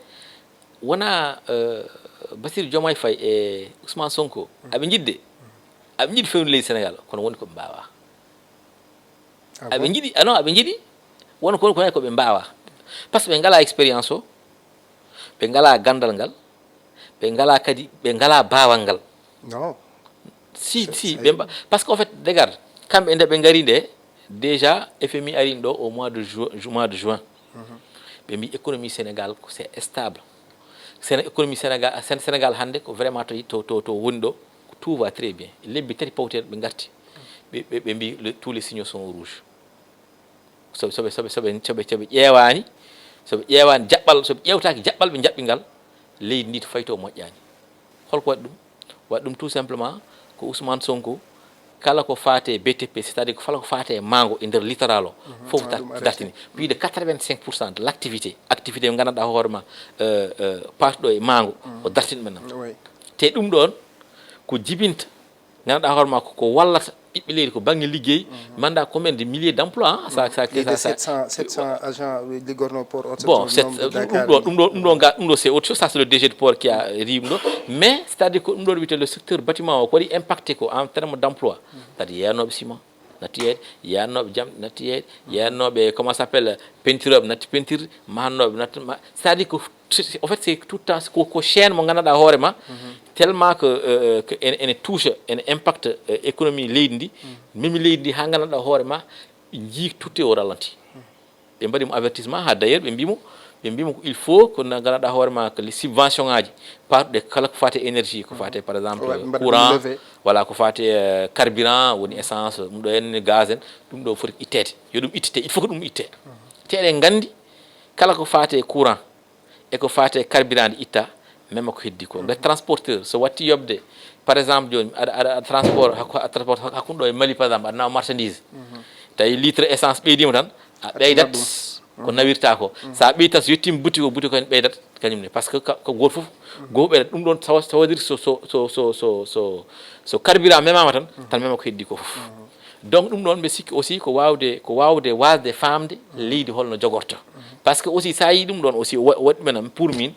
wonaa Bassirou Diomaye Faye e Ousmane Sonko aɓe njiɗde, aɓe njiɗi fewnude leydi Sénégal kono woni ko ɓe mbaawaa. Aɓe njiɗi ah non aɓe njiɗi won ko ko ko ɓe mbaawaa. Par ce que ɓe ngalaa expérience o. Ɓe ngalaa ganndal ngal, ɓe ngalaa kadi, ɓe ngalaa baawal ngal. Non. Si, si, ɓe mba-, parce que en fait, regarde, kamɓe nde ɓe ngari nde, déjà F M I arini ɗo au mois de juin, mois de juin. Ɓe mbi économie Sénégal ko c'est stable. Séné-, économie Sénégal, Sén-, Sénégal hannde ko vraiment to, to, to, to woni ɗo, tout va très bien. Lebbi tati pawteeɗe ɓe ngarti, ɓe, ɓe, ɓe mbi le, tous les signaux sont au rouge. Soɓe, soɓe, soɓe, soɓe, soɓe, soɓe ƴeewaani, soɓe ƴeewaani jaɓɓal, soɓe ƴeewtaaki jaɓɓal ɓe njaɓɓi ngal, leydi ndi to fayto moƴƴaani. Holko waɗi ɗum? Waɗi ɗum tout simplement ko Ousmane Sonko, kala ko faate B T P, c'est-à-dire ko kala ko faate maango e nder littoral o, fof dartini. Plus de quatre-vingt-cinq pour cent de l'activité, activité mo nganndanɗaa hoore ma, euh, euh, paatuɗo e maango, o dartini ɓe nan. Te ɗum ɗoon ko jibinta, nganndanɗaa hoore ma ko, ko wallata ɓiɓɓe leydi ko bannge liggey, manda combien de milliers d'emplois, hein, ça, ça, Plus ça, de ça- sept cents, sept cents agents liggorno port autonome bon, c'est de ɗum Dakar. ɗo, ɗum ɗo, ɗum ɗo ga, ɗum ɗo c'est autre chose, ça c'est le D G de port qui a ri ɗum ɗo. Mais c'est-à-dire ko ɗum ɗo wiyetee le secteur bâtiment o ko waɗi impacté ko en terme d'emploi. Kadi yeernooɓe ciment natti yeeyde, yeernooɓe jamɗe natti yeeyde, yeernooɓe comment ça s'appelle, peinture natti peinture, mahnooɓe natti ma, c'est-à-dire que c'est- en fait c'est tout le temps ko, ko chaîne mo nganndanɗaa hoore ma, tellement que, euh, que ene, ene touche, ene impacte, euh, économie leydi ndi, memi leydi ndi haa nganndanɗaa hoore ma, njii tout est au ralenti. Ɓe mbaɗi mo avertissement, ha d'ailleurs ɓe mbi mo, ɓe mbi mo il faut ko na nganndanɗaa hoore ma que les subventions ngaji paatuɗe kala ko faate énergie, ko faate par exemple Ouais, ɓe mbaɗa ɗum courant, levé. Voilà, ko faate, euh, carburant, woni essence, ɗum ɗo en gaz en, ɗum ɗo foti itteede. Yo ɗum ittite, il faut que ɗum itte. Te eɗen nganndi kala ko faate courant e ko faate carburant nde itta, même ko heddi ko. Nde transporteur so watti yoɓde, par exemple jooni aɗa, aɗa, aɗa transport, hakku-, a transport hakkunde ɗo e Mali par exemple, aɗa nawa marchandise. Tawi litre essence ɓeydiima tan, a ɓeydat ko nawirta ko. So a ɓeydi tan, so yettiima boutique o, boutique o en ɓeydat kañum ne, parce que ka, ko gooto fof, gooto ɓeydat. Ɗum ɗoon, ça veut, ça veut dire so, so, so, so, so, so, so carburant memaama tan, tan mema ko heddi ko fof. Donc ɗum ɗoon mbe sikki aussi ko waawde, ko waawde waasde faamde leydi holno jogorta. Parce que aussi so a yii ɗum ɗoon aussi o wa-, waɗi ɗumen am pour min,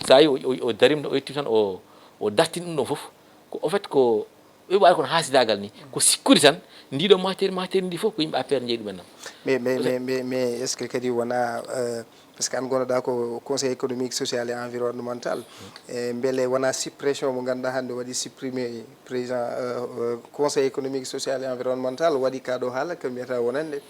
so a yii o, o, o darim o yetti tan o, o dartini ɗum ɗoon fof, ko en fait ko ɓe waɗa kono haasidaagal ni, ko sikkude tan ndiɗo matière, matière ndi fof ko yimɓe affaire njeyi ɗumen am. Mais mais mais mais mais est-ce que kadi wona, euh, parce que an gonoɗa ko conseil économique, social et environnemental, e mbele wona suppression mo ganduɗa hande waɗi supprimé président, euh, euh, conseil économique, social et environnemental waɗi ka ɗo haala ko mbiyata wonande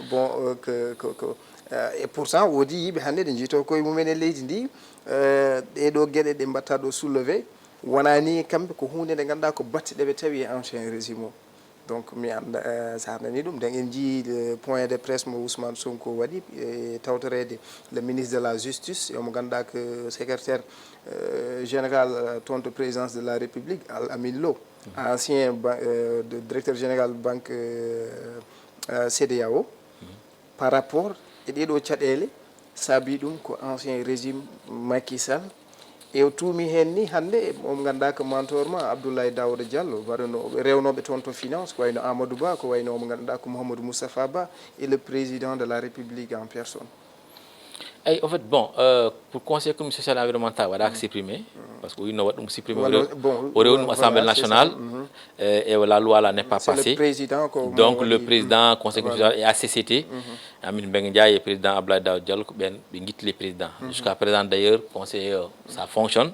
bon, euh, que que que euh, et pourtant woodi yiɓe hande ɗe jiito koye mumen e leydi ndi, euh, ɗeɗo gueɗe ɗe mbatta ɗo soulevé wonani kamɓe ko hunde nde ganduɗa ko batte ɗeɓe tawi e ancien régime o. Donc mi anda, euh, sa nani ɗum, donc en jii le point de presse mo Ousmane Sonko waɗi e tawtorede le ministre de la justice, omo ganduɗa que secrétaire, euh, général, euh, toon to présidence de la République, Al Amin Lo, ancien ba-, euh, de- directeur général banque, euh, euh, CEDEAO. Par rapport e ɗeɗo caɗele saabi ɗum ko ancien régime Macky Sall. E o tuumi heen ni hannde, on nganndaa ko mentor ma Abdoulaye Daouda Diallo, waɗano rewnooɓe toon to finance, ko wayno Amadou Ba, ko wayno omo ngannduɗaa ko Mouhamadou Moustapha Ba et le président de la République en personne. Eyi, en fait, bon, euh, pour conseil économique, social et environnemental waɗaaka supprimé, parce que o yinno waɗa ɗum supprimé, o Walla- rew- bon, o rewni ɗum voilà, assemblée c'est ça. Nationale. Mhm. E, e la loi la n'est pas C'est le passée. Président ko Donc mo le waɗi- président conseil Voilà. Constitutionnel et A C C T, Aminata Mbengue Ndiaye et président Abdoulaye Daouda Diallo, ko ɓen ɓe guitti les présidents. Jusqu'à présent d'ailleurs conseil o ça fonctionne,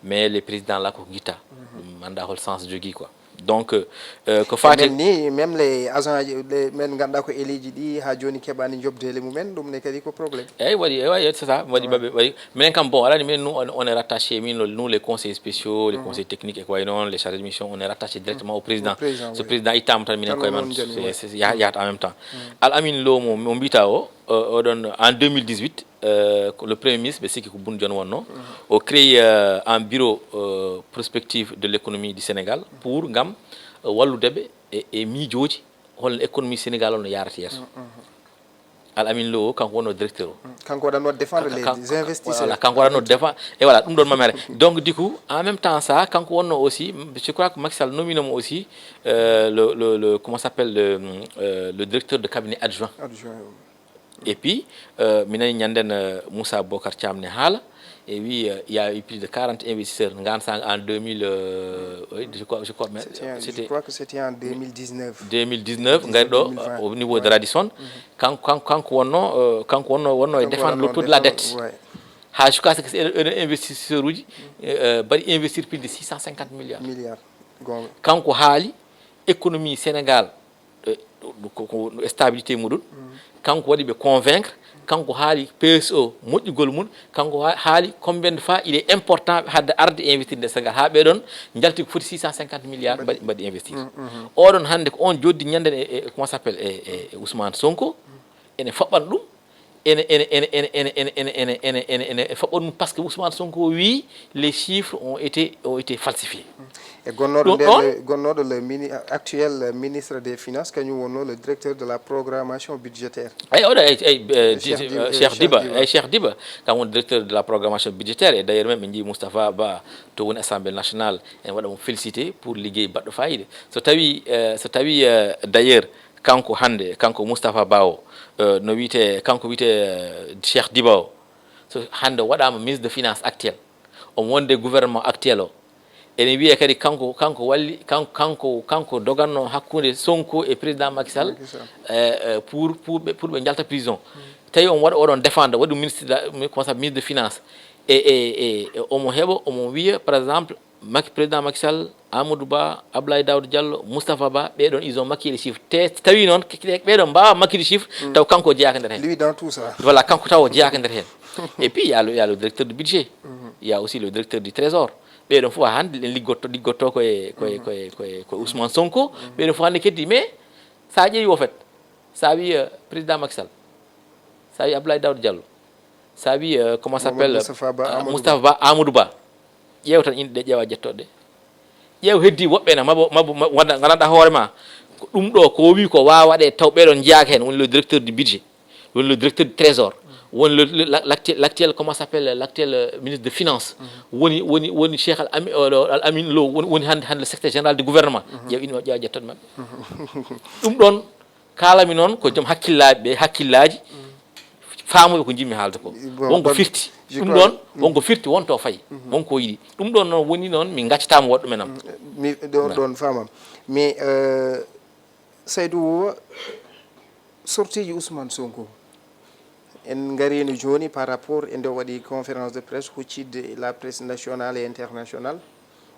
mais les présidents là ko guitta. Ɗum annda hol sens jogui quoi. Donc euh, ko faati Même ni, même les agents ji, les, men ganduɗa ko élijiɗi ha joni keɓani jobdele mumen, ɗum ne kadi ko problème. Eyyi, waɗi, eyyi, waɗi, c'est ça, waɗi babe, waɗi. Minen kam, bon, alani, minen, nous, on, on est rattaché, min, nous, les conseils spéciaux, les conseils techniques, et quoi, non, les chargés de mission, on est rattaché directement au président. Au président, Ce oui. Président, il t'a montré, minen, Tan koye onon man, jani, c'est, oui. C'est, yahat, yahat en même temps. Al Amin Lo, mo, mo mbita o, euh, oɗon, en deux mille dix-huit, euh, ko le premier ministre, ɓe sikki ko Boun Dionne wonno, o créé, euh, un bureau, euh, prospective de l'économie du Sénégal pour ngam, euh, walludeɓe e, e miijoji, holno économie Sénégal o no yarata yeeso. Al Amin Lo o, kanko wonno directeur o. Kanko waɗanno défendre Ka- les ka- investisseurs. Voilà, kanko waɗanno défendre. Et voilà, ɗum ɗon mamere. Donc, du coup, en même temps, ça, kanko wonno aussi, je crois que Macky Sall nomino mo aussi, euh, le, le, le, comment s'appelle, le, euh, le directeur de cabinet adjoint. Adjoint. Et puis, euh, mi nani ñanden, euh, Moussa Bocar Thiam ne haala, et oui, euh, il y a eu plus de quarante investisseurs. Ngan sang en deux mille, euh, oui, je crois, je crois, mais C'était en- je c'était crois que c'était en deux mille dix-neuf. deux mille dix-neuf, ngari ɗo, deux mille vingt. Au niveau de Radisson. Kanko, kanko, kanko wonno, euh, kanko wonno, wonno e Kanko défendre wonno l'auto de la défendre, dette. Ouais. Haa jusqu'à ce que eɗen investisseur uji mbaɗi investir plus de six cent cinquante milliards. Milliards. Goonga. Kanko haali économie Sénégal, eh, ko ko stabilité muɗum. Kanko waɗi ɓe convaincre. Kanko haali P S E moƴƴugol mum. Kanko haali combien de fois il est important hadde arde investir nde Sénégal, haa ɓeɗon njalti ko foti six cent cinquante milliards mbaɗi investir. Oɗon hannde ko on joddi ñanden e comment s'appelle e Ousmane Sonko. Ene faɓɓan ɗum. Ene ene ene ene ene ene ene ene ene ene faɓɓan ɗum, parce que Ousmane Sonko wi les chiffres ont été ont été falsifiés. E gonnooɗo nde le gonnooɗo le mini actuel ministre des finances, kañum wonno le directeur de la programmation budgétaire. Eyi oɗo eyi eyi Cheikh Diba. Eyi Cheikh Diba, kam woni directeur de la programmation budgétaire. E d'ailleurs même ɓe njii Moustapha Ba to woni assemblée nationale, en waɗa mo félicité pour liggey baɗɗo fayida. So tawi so tawi d'ailleurs kanko hannde, kanko Moustapha Ba o, no wiyetee, kanko wiyetee Cheikh Diba o, so hannde o waɗaama ministre de finance actuel, omo wonde gouvernement actuel o, ene wiyee kadi kanko kanko walli kanko kanko kanko doganno hakkunde Sonko e président Macky Sall pour pour ɓe pour ɓe njalta prison. Tawi omo waɗa oɗon défendre, waɗi ɗum ministre de la, comment ça, ministre de finance, e e e omo heɓa omo wiya par exemple Macky, président Macky Sall, Amadou Ba, Abdoulaye Daouda Diallo, Moustapha Ba, ɓeɗon ils ont maquillé les chiffres. Te tawi noon ɓeɗon mbawa maquille chiffre taw kanko o jeeyaka nder hen. Lui dans tout ça. Voilà, kanko taw o jeeyaka nder hen. Et puis il y a le, il y a le directeur du budget, il y a aussi le directeur du trésor. Ɓeɗon fof hannde en liggotto liggotto koye koye koye koye koye Ousmane Sonko. Ɓeɗon fof hannde keddi, mais sa ƴeewi au fait sa wi président Macky Sall, sa wi Abdoulaye Daouda Diallo, sa wi comment s'appelle Moustapha Ba, Amadou Ba, ƴeew tan inɗe ɗe, ƴeewa jettoɗe ɗe. Ƴeew heddi woɓɓe na mabo mabo wada gandanɗa hoore ma ko ɗum ɗo ko wi ko wawa waɗe taw ɓeɗon jeeyaka hen, woni le directeur du budget, woni le directeur du trésor, woni le l'actuel comment s'appelle l'actuel ministre de finance, woni woni woni Cheikh Al Amin Lo, woni hannde hannde le secrétaire général du gouvernement. Ƴeew inɗe maɓɓe, ƴeewa jettoɗe maɓɓe. Ɗum ɗon kaalami noon ko joom hakkillaaji ɓe hakkillaji faamuɓe ko jimmi haalde ko. Wonko firti ɗum ɗon, wonko firti wonto fayi, wonko yiɗi. Ɗum ɗon noon woni noon min gaccatama woɗɗo men am. Mi ɗon ɗon faamam. Mais Saydou Woowa, sortie ji Ousmane Sonko, en ngarino jooni par rapport e nde o waɗi conférence de presse huccidde la presse nationale et internationale.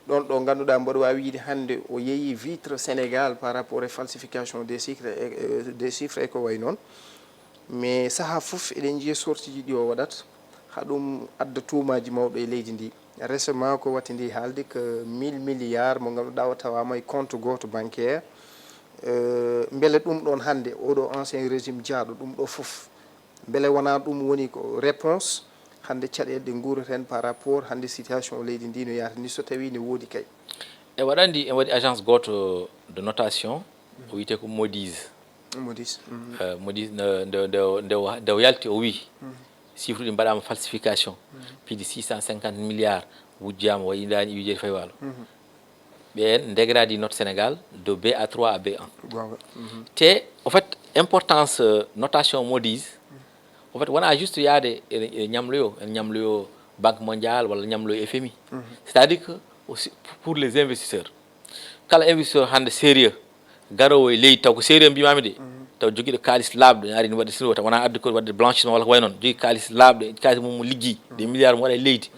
Ɗon ɗo ngannduɗaa mboɗo waawi yiide hannde o yeeyi vitre Sénégal par rapport e falsification des chiffres e des chiffres e ko wayi noon. Mais sahaa fof eɗen njiya sortie ji ɗi o waɗat, haɗum adda tuumaaji mawɗo e leydi ndi. Récemment ko watti ndi haalde ko mille milliards mo ngannduɗaa o tawaama e compte gooto bancaire. Mbele ɗum ɗon hannde oɗo ancien régime jaaɗo ɗum ɗo fof, mbele wonaa ɗum woni ko réponse hannde caɗeele ɗe nguureten par rapport hannde situation leydi ndi no yahata ni, so tawi ne woodi kay? E waɗa anndi en waɗi agence gooto de notation, o wiyetee ko Moody's. Moody's. Moody's nde nde nde nde o yalti o wii chiffre ɗi mbaɗaama falsification, plus de six cent cinquante milliards wujjaama, waɗi ndaani wijeede fay waalo. Ɓeen dégradé note Sénégal de B A trois à B un. Te au fait importance notation Moody's, au fait wonaa juste yaade e ñamloyo en ñamloyo Banque Mondiale walla ñamloyo F M I. C'est à dire que aussi pour les investisseurs, kala investisseur hannde sérieux garoowo e leydi taw ko sérieux mbimami de, taw jogiiɗo kaalis laaɓɗo ne ari ne waɗa sino taw wonaa adde ko waɗde blanchissement walla ko way noon, jogii kaalis laaɓɗo, kaalis mum mo liggii des milliards mo waɗa e leydi,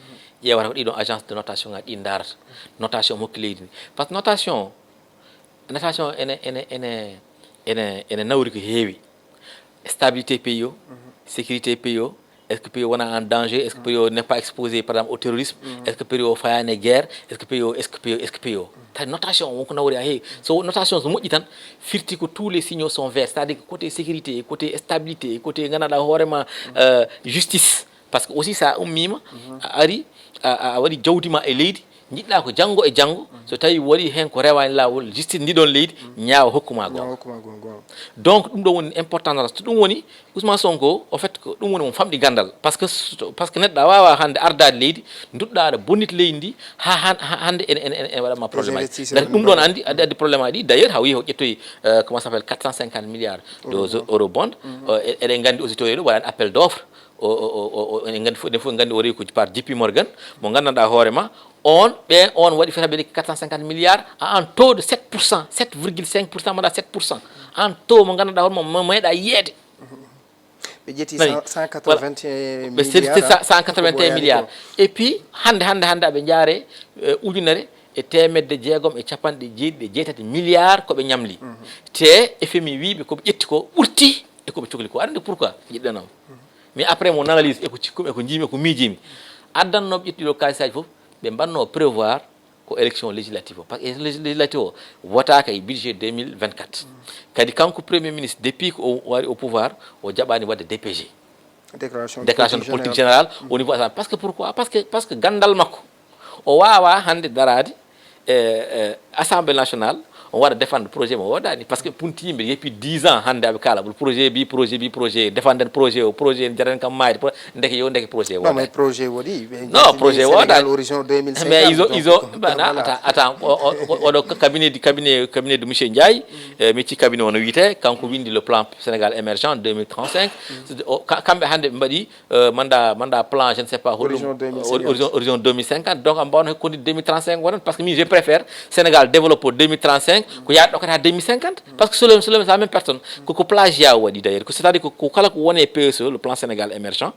ƴeewata ko ɗiɗon agence de notation ngaji ɗi ndaarata notation mo hokki leydi ndi. Par ce que notation o notation ene ene ene ene ene nawri ko heewi. Stabilité pays o, sécurité pays o, est ce que pays o wona en danger, est ce que pays o n'est pas exposé par exemple au terrorisme, est ce que pays o fayani e guerre, est ce que pays o est ce que pays o est ce que pays o tawi notation o wonko nawri ha heewi. So notation so moƴƴi tan firti ko tous les signaux sont verts, c'est à dire que côté sécurité, côté stabilité, côté gandanɗa hoorema justice. Par ce que aussi sa ummima a ari a waɗi jawdi ma e leydi, jiɗɗa ko janngo e janngo so tawi waɗi heen ko rewaani laawol, justice ndiɗon leydi ñaawa hokkuma goonga. Donc ɗum ɗo woni important nata so ɗum woni Ousmane Sonko au fait ko ɗum woni mo famɗi ganndal. Par ce que par ce que neɗɗo a wawa hannde ardaade leydi duɗɗa aɗa bonnita leydi ndi ha hannde ene ene ene waɗatma problème aji. Ɗum ɗon anndi addi addi problème aji ɗi, d'ailleurs haw yehi o ƴettoyi comment s'appelle quatre cent cinquante milliards de eurobond. Eɗen nganndi aussi to yeɗo waɗani appel d'offre. O o o o enen nganndi fof eɗen fof nganndi o rewi ko par J P Morgan mo nganndanɗaa hoore ma on ɓeen on waɗi fota mbiɗa quatre cent cinquante milliards à un taux de sept pour cent, sept virgule cinq pour cent mbaɗa sept pour cent, un taux mo nganndanɗaa hoore ma mo meeɗa yiyeede. Ɓe ƴetti cent quatre-vingt-un milliards, cent quatre-vingt-un milliards. Et puis hannde hannde hannde aɓe njaare ujunere e teemedde jeegom e capanɗe jeeɗiɗi e jeetati milliards ko ɓe ñamli. Te F M I wiiɓe ko ɓe ƴetti ko ɓurti e ko ɓe cokli ko. Aɗa anndi pourquoi? Jiɗɗanoo. Mais après mon analyse e ko cikkum e ko njiimi e ko miijiimi, addannooɓe ƴettuɗo kaalis aji fof ɓe mbannoo prévoir ko élection législative o, par ce que élection législative o votaaka e budget deux mille vingt-quatre. Kadi kanko premier ministre, depuis ko o wari au pouvoir, o jaɓaani waɗde D P G, déclaration de politique générale au niveau assemblée. Par ce que pourquoi? Par ce que par ce que ganndal makko, o waawaa hannde daraade e e assemblée nationale, o waɗa défendre projet mo woodaani. Par ce que punti yimɓe depuis dix ans hannde aɓe kaala ɓol projet bi projet bi projet defanden projet o projet jaran kam maayde. Ndeke yo ndeke projet woodaani. Projet woɗi. Non, projet woodaani. Horizon deux mille cinquante. Mais ils ont ils ont attends attends, oɗo cabinet du cabinet cabinet de monsieur Ndiaye, mi ci cabinet o no wiyetee, kanko winndi le plan Sénégal émergent deux mille trente-cinq. Kamɓe hannde ɓe mbaɗi mandat mandat plan je ne sais pas hollum. Horizon deux mille cinquante. Horizon deux mille cinquante. Donc en mbawno hokkude deux mille trente-cinq wonat, par ce que min je préfère Sénégal développé deux mille trente-cinq, ko yaade ɗo kata deux mille cinquante. Par ce que selon selon sa même personne, ko ko plagiat o waɗi d'ailleurs, c'est à dire ko kala ko woni e P S E, le plan Sénégal émergent,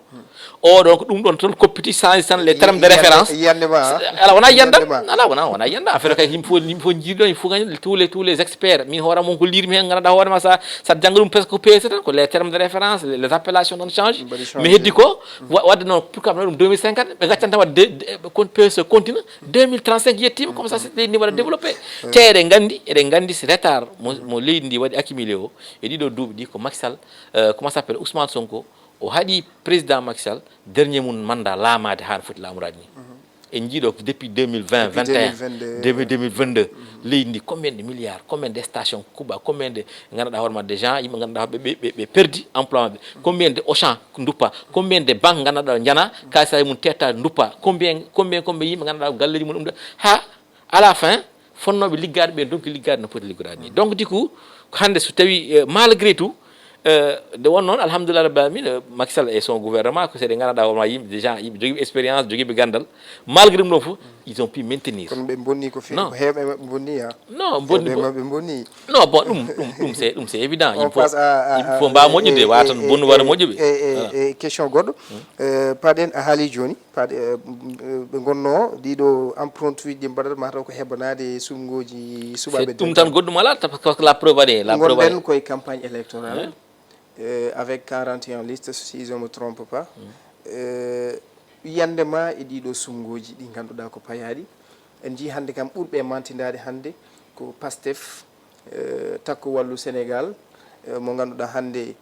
oɗon ko ɗum ɗon tan koppiti, change tan les termes de référence. Yiyannde ma. Ala wona yiyannde am. Ala wona wona yiyannde am. Affaire kay yimɓe fof yimɓe fof njiiɗo yimɓe fof gandi tous les tous les experts, min hooram on ko liirmi heen, nganndanɗaa hoore ma sa sa jannga ɗum presque ko P S E tan, ko les termes de référence, les appellations non change. Mais heddi ko waɗde noon pour kam ɗum deux mille cinquante ɓe gaccan tan waɗde kon P S E continue deux mille trente-cinq yettiima, comme ça leydi ndi waɗa développé. Te eɗen nganndi eɗen nganndi si retard mo leydi ndi waɗi accumulé o e ɗiɗo duuɓi ɗi ko Macky Sall, comment s'appelle, Ousmane Sonko, o haɗi président Macky Sall dernier mum mandat laamaade haa no foti laamoraade ni. En njiiɗo depuis deux mille vingt, vingt et un, deux mille vingt-deux, leydi ndi combien de milliards, combien de stations kuba, combien de nganndanɗaa hoore ma des gens yimɓe nganndanɗaa ɓe ɓe perdi emploi maɓɓe, combien de Auchan nduppa, combien de banque nganndanɗaa njana kaalis mum tetta nduppa, combien combien combien yimɓe nganndanɗaa galleeji mum ɗum ɗo, haa à la fin fonnooɓe liggaade ɓe ndonki liggaade no poti liggodaade ni. Donc du coup ko hannde so tawi malgré tout, nde won noon alhamdulillah rabbil alamin, Macky Sall et son gouvernement ko seeɗa nganndanɗaa hoore ma yimɓe déjà yimɓe jogiiɓe expérience jogiiɓe ganndal, malgré ɗum ɗon fof ils ont pu maintenir. Kono ɓe bonni ko feewi. Ko heewɓe maɓɓe bonni ya. Non bonni ɓe maɓɓe bonni. Non bon ɗum ɗum ɗum c'est ɗum c'est évident. Il faut il faut mbawa moƴƴude wata bonnu wata moƴƴuɓe. E question goɗɗo. Paɗen a haali jooni. Paɗe ɓe ngonno ɗiɗo empruntuuji ɗi mbaɗata mataw ko hebanaade suɓngooji suɓaɓe. Ɗum tan goɗɗum alaa, parce que la preuve aɗe la preuve aɗe. Ngonɗen koye campagne électorale avec quarante et un listes si je me trompe pas. Yande ma e ɗiɗo suɓngooji ɗi ngannduɗaa ko payaaɗi, en njii hannde kam ɓurɓe mantindaade hannde ko Pastef, Takku Wallu Sénégal, mo ngannduɗaa hannde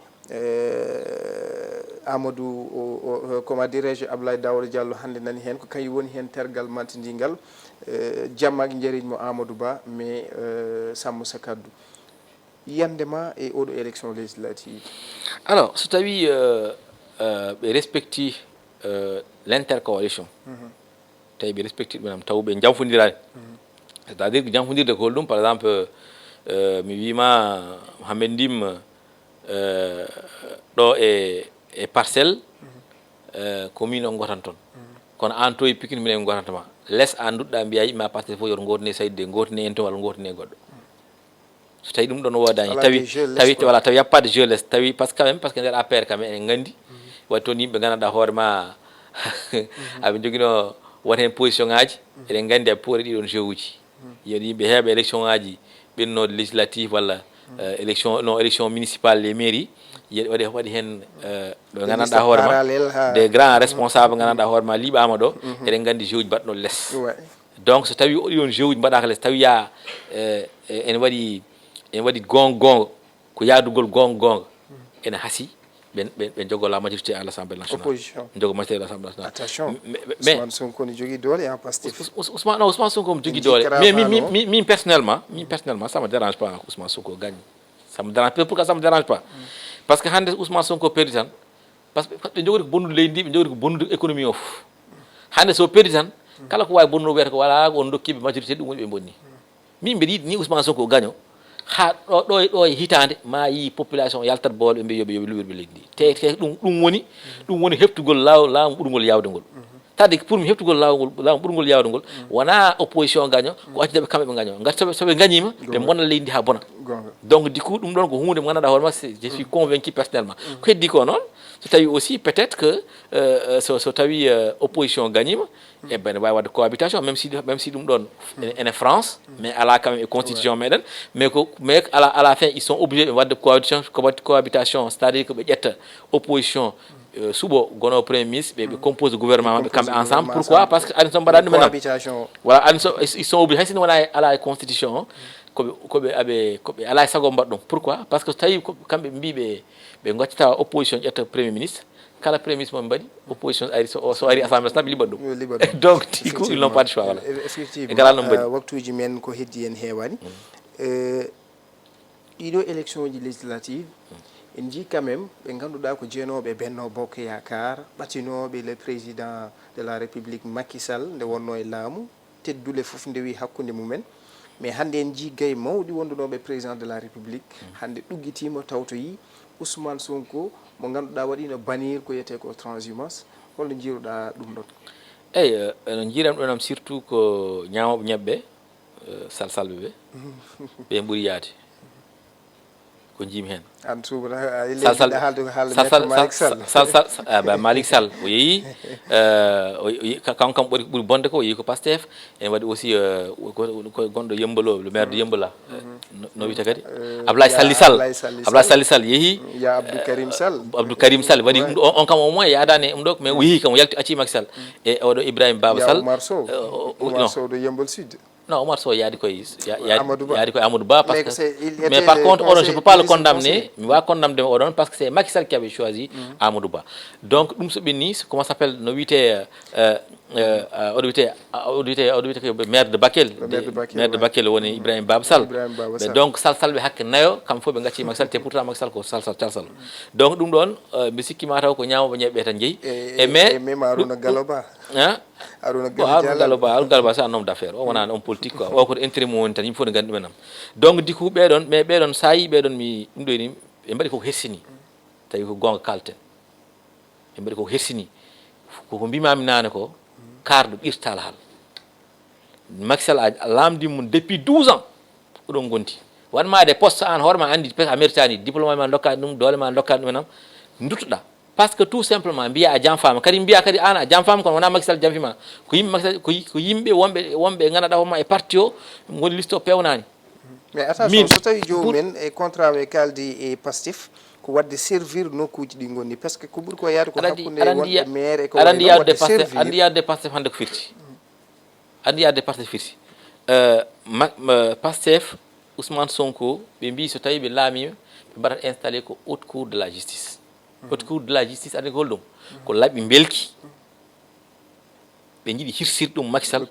Amadou comment dirais-je, Abdoulaye Daouda Diallo hannde nani heen ko kañum woni heen tergal mantindingal. Jamma ak njariñ mo Amadou Ba mais sàmm sa kàddu. Yande ma e oɗo élection législative. Alors so tawi ɓe respecti l'intercoalition, tawi ɓe respecti ɗum enam taw ɓe janfondiraani. C'est à dire que janfondirde ko holɗum? Par exemple mi wiima Mohamed Ndim ɗo e e Parcelles, ko min on gotan toon, kono an to e Pikine minen gotan ma les a duɗɗa mbiya yimɓe ma Parcelles fof yoto gotine Saydou de gotine en toon walla gotine goɗɗo. So tawi ɗum ɗon woodani tawi tawi voilà tawi yappaade jeunesse tawi parce que quand même parce que nder A P R kam eɗen nganndi waɗi toon yimɓe nganndanɗaa hoore ma aɓe njoginoo won heen position ngaaji. Eɗen nganndi aɓe poori ɗiɗon jeu uji. Yiyat yimɓe heewɓe élection ngaaji ɓennoode législative walla élection non élection municipale e mairie. Yiyat waɗi waɗi heen ɓe nganndanɗaa hoore ma des grands responsables nganndanɗaa hoore ma liiɓaama ɗo. Eɗen nganndi jeu uji mbaɗnoo les. Donc so tawi oɗi on jeu uji mbaɗaaka les tawi ya ene waɗi ene waɗi goonga goonga ko yaadugol goonga goonga ene hasi ɓen ɓen ɓe jogo la majorité à l'Assemblée nationale. Opposition jogo majorité à l'Assemblée nationale. Attention. Mais Ousmane Sonko ne jogii doole en Pastef. Ousmane non Ousmane Sonko mo jogii doole mais min min personnellement min personnellement ça me dérange pas Ousmane Sonko gagne. Ça me dérange pas pourquoi ça me dérange pas? Parce que hannde Ousmane Sonko perdi tan parce que ɓe jogori ko bonnude leydi ndi ɓe jogori ko bonnude économie o fof. Hannde so perdi tan kala ko waawi bonnude wiyata ko wala on dokkiiɓe majorité ɗum woni ɓe bonni. Min mbiɗa yiɗi ni Ousmane Sonko gaño haa ɗo ɗo e ɗo e hitaande ma yi population yaltat boole ɓe mbiya yoɓe yoɓe luwirɓe leydi ndi te te ɗum ɗum woni ɗum woni heftugol law laamu ɓurngol yawde ngol. C'est-à-dire que pour mi heɓtugol laawol ngol, laawol ɓurngol yaawde ngol, wonaa opposition gaño, ko accude ɓe kamɓe ɓe gaño. Ngati so ɓe, so ɓe gañiima, ɓe Gonga. Mbonna leydi ndi haa bona. Gonga. Donc, du coup, ɗum ɗoon ko huunde mo nganndanɗaa hoore ma, c'est- je suis convaincu personnellement. Ko heddi ko noon, so tawi aussi peut-être que, euh, euh, so, so tawi, euh, opposition gañiima, e ɓe ne waawi waɗde cohabitation, même si, même si ɗum ɗoon ene, ene France, mais alaa quand même e constitution meɗen, mais ko, mais à la, à la fin, ils sont obligés ɓe waɗde cohabitation, cohabitation, c'est-à-dire que ɓe ƴetta opposition, euh, suɓo gono premier ministre, ɓe, ɓe compose gouvernement maɓɓe kamɓe ensemble. Pourquoi? Parce que aɗa so mbaɗa ɗum en. Cohabitation. Voilà, aɗa so, ils sont obligés, hay sinno wona e, alaa e constitution o, koɓe, koɓe, aɓe, koɓe alaa e sago mbaɗa ɗum. Pourquoi? Parce que so tawi ko kamɓe mbi ɓe, ɓe goccata opposition ƴetta premier ministre, kala premier ministre mo ɓe mbaɗi, opposition ari, so, so ari assemblée nationale, ɓe liɓat ɗum. Yo liɓat ɗum. Donc, du coup, ils n'ont pas de choix, voilà. Effectivement. E galal no mbaɗi. Euh, waktuuji men ko heddi en heewaani. Euh, ɗiɗo élection ji législative, en njii quand même ɓe ngannduɗaa ko jeenooɓe Benno Bokk Yaakaar, ɓatinooɓe le président de la République Macky Sall nde wonnoo e laamu, teddule fof ndewi hakkunde mumen. Mais hannde en njii gay mawɗi wondunooɓe président de la République, hannde ɗuggitiima tawtoyii Ousmane Sonko mo ngannduɗaa waɗiino bannir ko wiyetee ko transhumance. Holno njiiruɗaa ɗum ɗon? Eyi, eh, no njiiram ɗum am surtout ko ñaamooɓe ñebbe, eh, salsalɓe ɓe, ɓe ɓuri yaade. Ko njiimi heen. An suuɓata, a Salsal, haalde ko haalde Salsal, Maître Malick Sall. Salsal, ah, ba Malick Sall, o yehi, eh, o, o, ka-, kanko kam ɓuri, ɓuri bonde ko, o yehi ko Pastef, en waɗi aussi, eh, ko, ko gonɗo Yembol o, le maire de Yembol la. No, no wiyetee kadi? Eh, Ablaye Salli Sall. Ablaye Salli Sall yehi. Ya Abdou Karim Sall. Abdou Karim Sall waɗi ɗum ɗo, on, on kam au moins yaadaani e ɗum ɗo, mais o yehi kam, o yalti, acci Macky Sall. E oɗo Ibrahima Baba Sall. Ya Oumar Sow. Eh, o, o, Oumar Sow de Yembol Sud. Non, Oumar Sow yaadi koye, ya-, yaadi, Amadou Ba. Yaadi koye Amadou Ba, parce que, mais par contre, oɗon, je peux pas le condamner. Mi waawaa condamde mo oɗon, parce que c'est Macky Sall qui avait choisi Amadou Ba. Donc, ɗum so ɓenni, comment s'appelle, no wiyetee, euh, euh, euh, oɗo wiyetee, oɗo wiyetee, oɗo wiyetee ko maire de Bakel. Le maire de Bakel, maire de Bakel woni Ibrahima Baba Sall. Ibrahima Baba Sall. Donc, Salsalɓe hakke nayo, kamɓe fof ɓe ngacci Macky Sall, te pourtant Macky Sall ko Salsal, Salsal. Donc, ɗum ɗoon, euh, mi sikki ma taw ko ñaamooɓe ñebbe tan jeyi. E, e, mais, e même Harouna Gallo Ba. Hein? Harouna Gallo Ba, Harouna Gallo Ba, c'est un homme d'affaires. O wonaa homme politique, quoi. O ko intérim woni tan, yimɓe fof ne nganndi ɗum en am. Donc, du coup, ɓee ɗoon, mais ɓee ɗoon, so a yii ɓee ɗoon, mi, ɗum ɗo ni, ɓe mbaɗi ko hersini. Tawi ko goonga kaalten. Ɓe mbaɗi ko hersini. Ko, ko mbiimaami naane ko, kaarɗo ɓirtaal hal. Macky Sall a, a laamdi mum depuis douze ans. Oɗon ngondi. Waɗ ma de poste an hoore ma anndi, a meritaani. Diplôme ma ndokkaani ɗum, doole ma ndokkaani ɗum en am. Nduttoɗaa. Parce que tout simplement, mbiya a janfaama. Kadi mbiya kadi an a janfaama, kono wonaa Macky Sall janfi ma. Ko yimɓe Macky Sall, ko yi-, ko yimɓe wonɓe, wonɓe ngannduɗaa hoore ma e parti o, ngoni liste o pewnaani. Mais attention, min, so tawi joomum en e contrat ɓe kaldi e Pastef, ko waɗde servir nokkuuji ɗi ngoni. Parce que ko ɓuri ko yaade ko hakkunde wonɓe maire e ko wayi noon, waɗde servir. Aɗa anndi yaade Pastef hannde ko firti. Anndi yaade Pastef firti. Euh, ma-, ma-, Pastef, Ousmane Sonko, ɓe mbii so tawi ɓe laamiima, ɓe mbaɗat installé ko Haute Cour de la Justice. Haute Cour de la Justice, aɗa anndi ko holɗum? Ko laɓi mbelki. Ɓe njiɗi hirsir ɗum Macky Sall,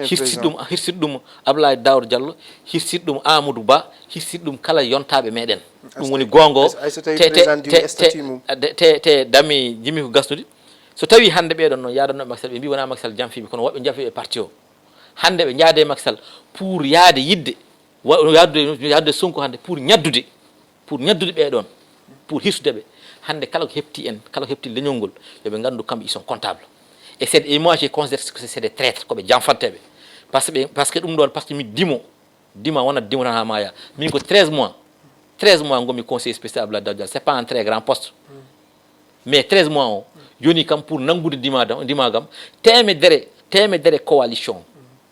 hirsir ɗum, hirsir ɗum Abdoulaye Daouda Diallo, hirsir ɗum Amadou Ba, hirsir ɗum kala yontaaɓe meɗen. Ɗum woni goonga o. Te, te, te, te, te, te, te dammi jimmi ko gasnude. So tawi hannde ɓee ɗoon noon yaadanno Macky Sall, ɓe mbii wonaa Macky Sall janfiiɓe, kono woɓɓe janfii e parti o. Hannde ɓe njaade e Macky Sall pour yaade yiɗde, wa-, yaadude, yaadude Sonko hannde pour ñaddude, pour ñaddude ɓee ɗoon, pour hirsude ɓe. Hannde kala ko heɓti en, kala ko heɓti leñol ngol, yo ɓe nganndu kamɓe ils sont comptables. Et c'est, et moi je considère que c'est des traîtres, ko ɓe janfanteeɓe. Parce que ɓe, parce que ɗum ɗoon, parce que mi dimo, dima wonat dimo tan haa maaya. Min ko treize mois. Treize mois ngonmi conseiller spécial Abdoulaye Daouda Diallo. C'est pas un très grand poste. Mais treize mois o, yoni kam pour nanngude ndimaagu am, ndimaagu am, teemedere, teemedere coalition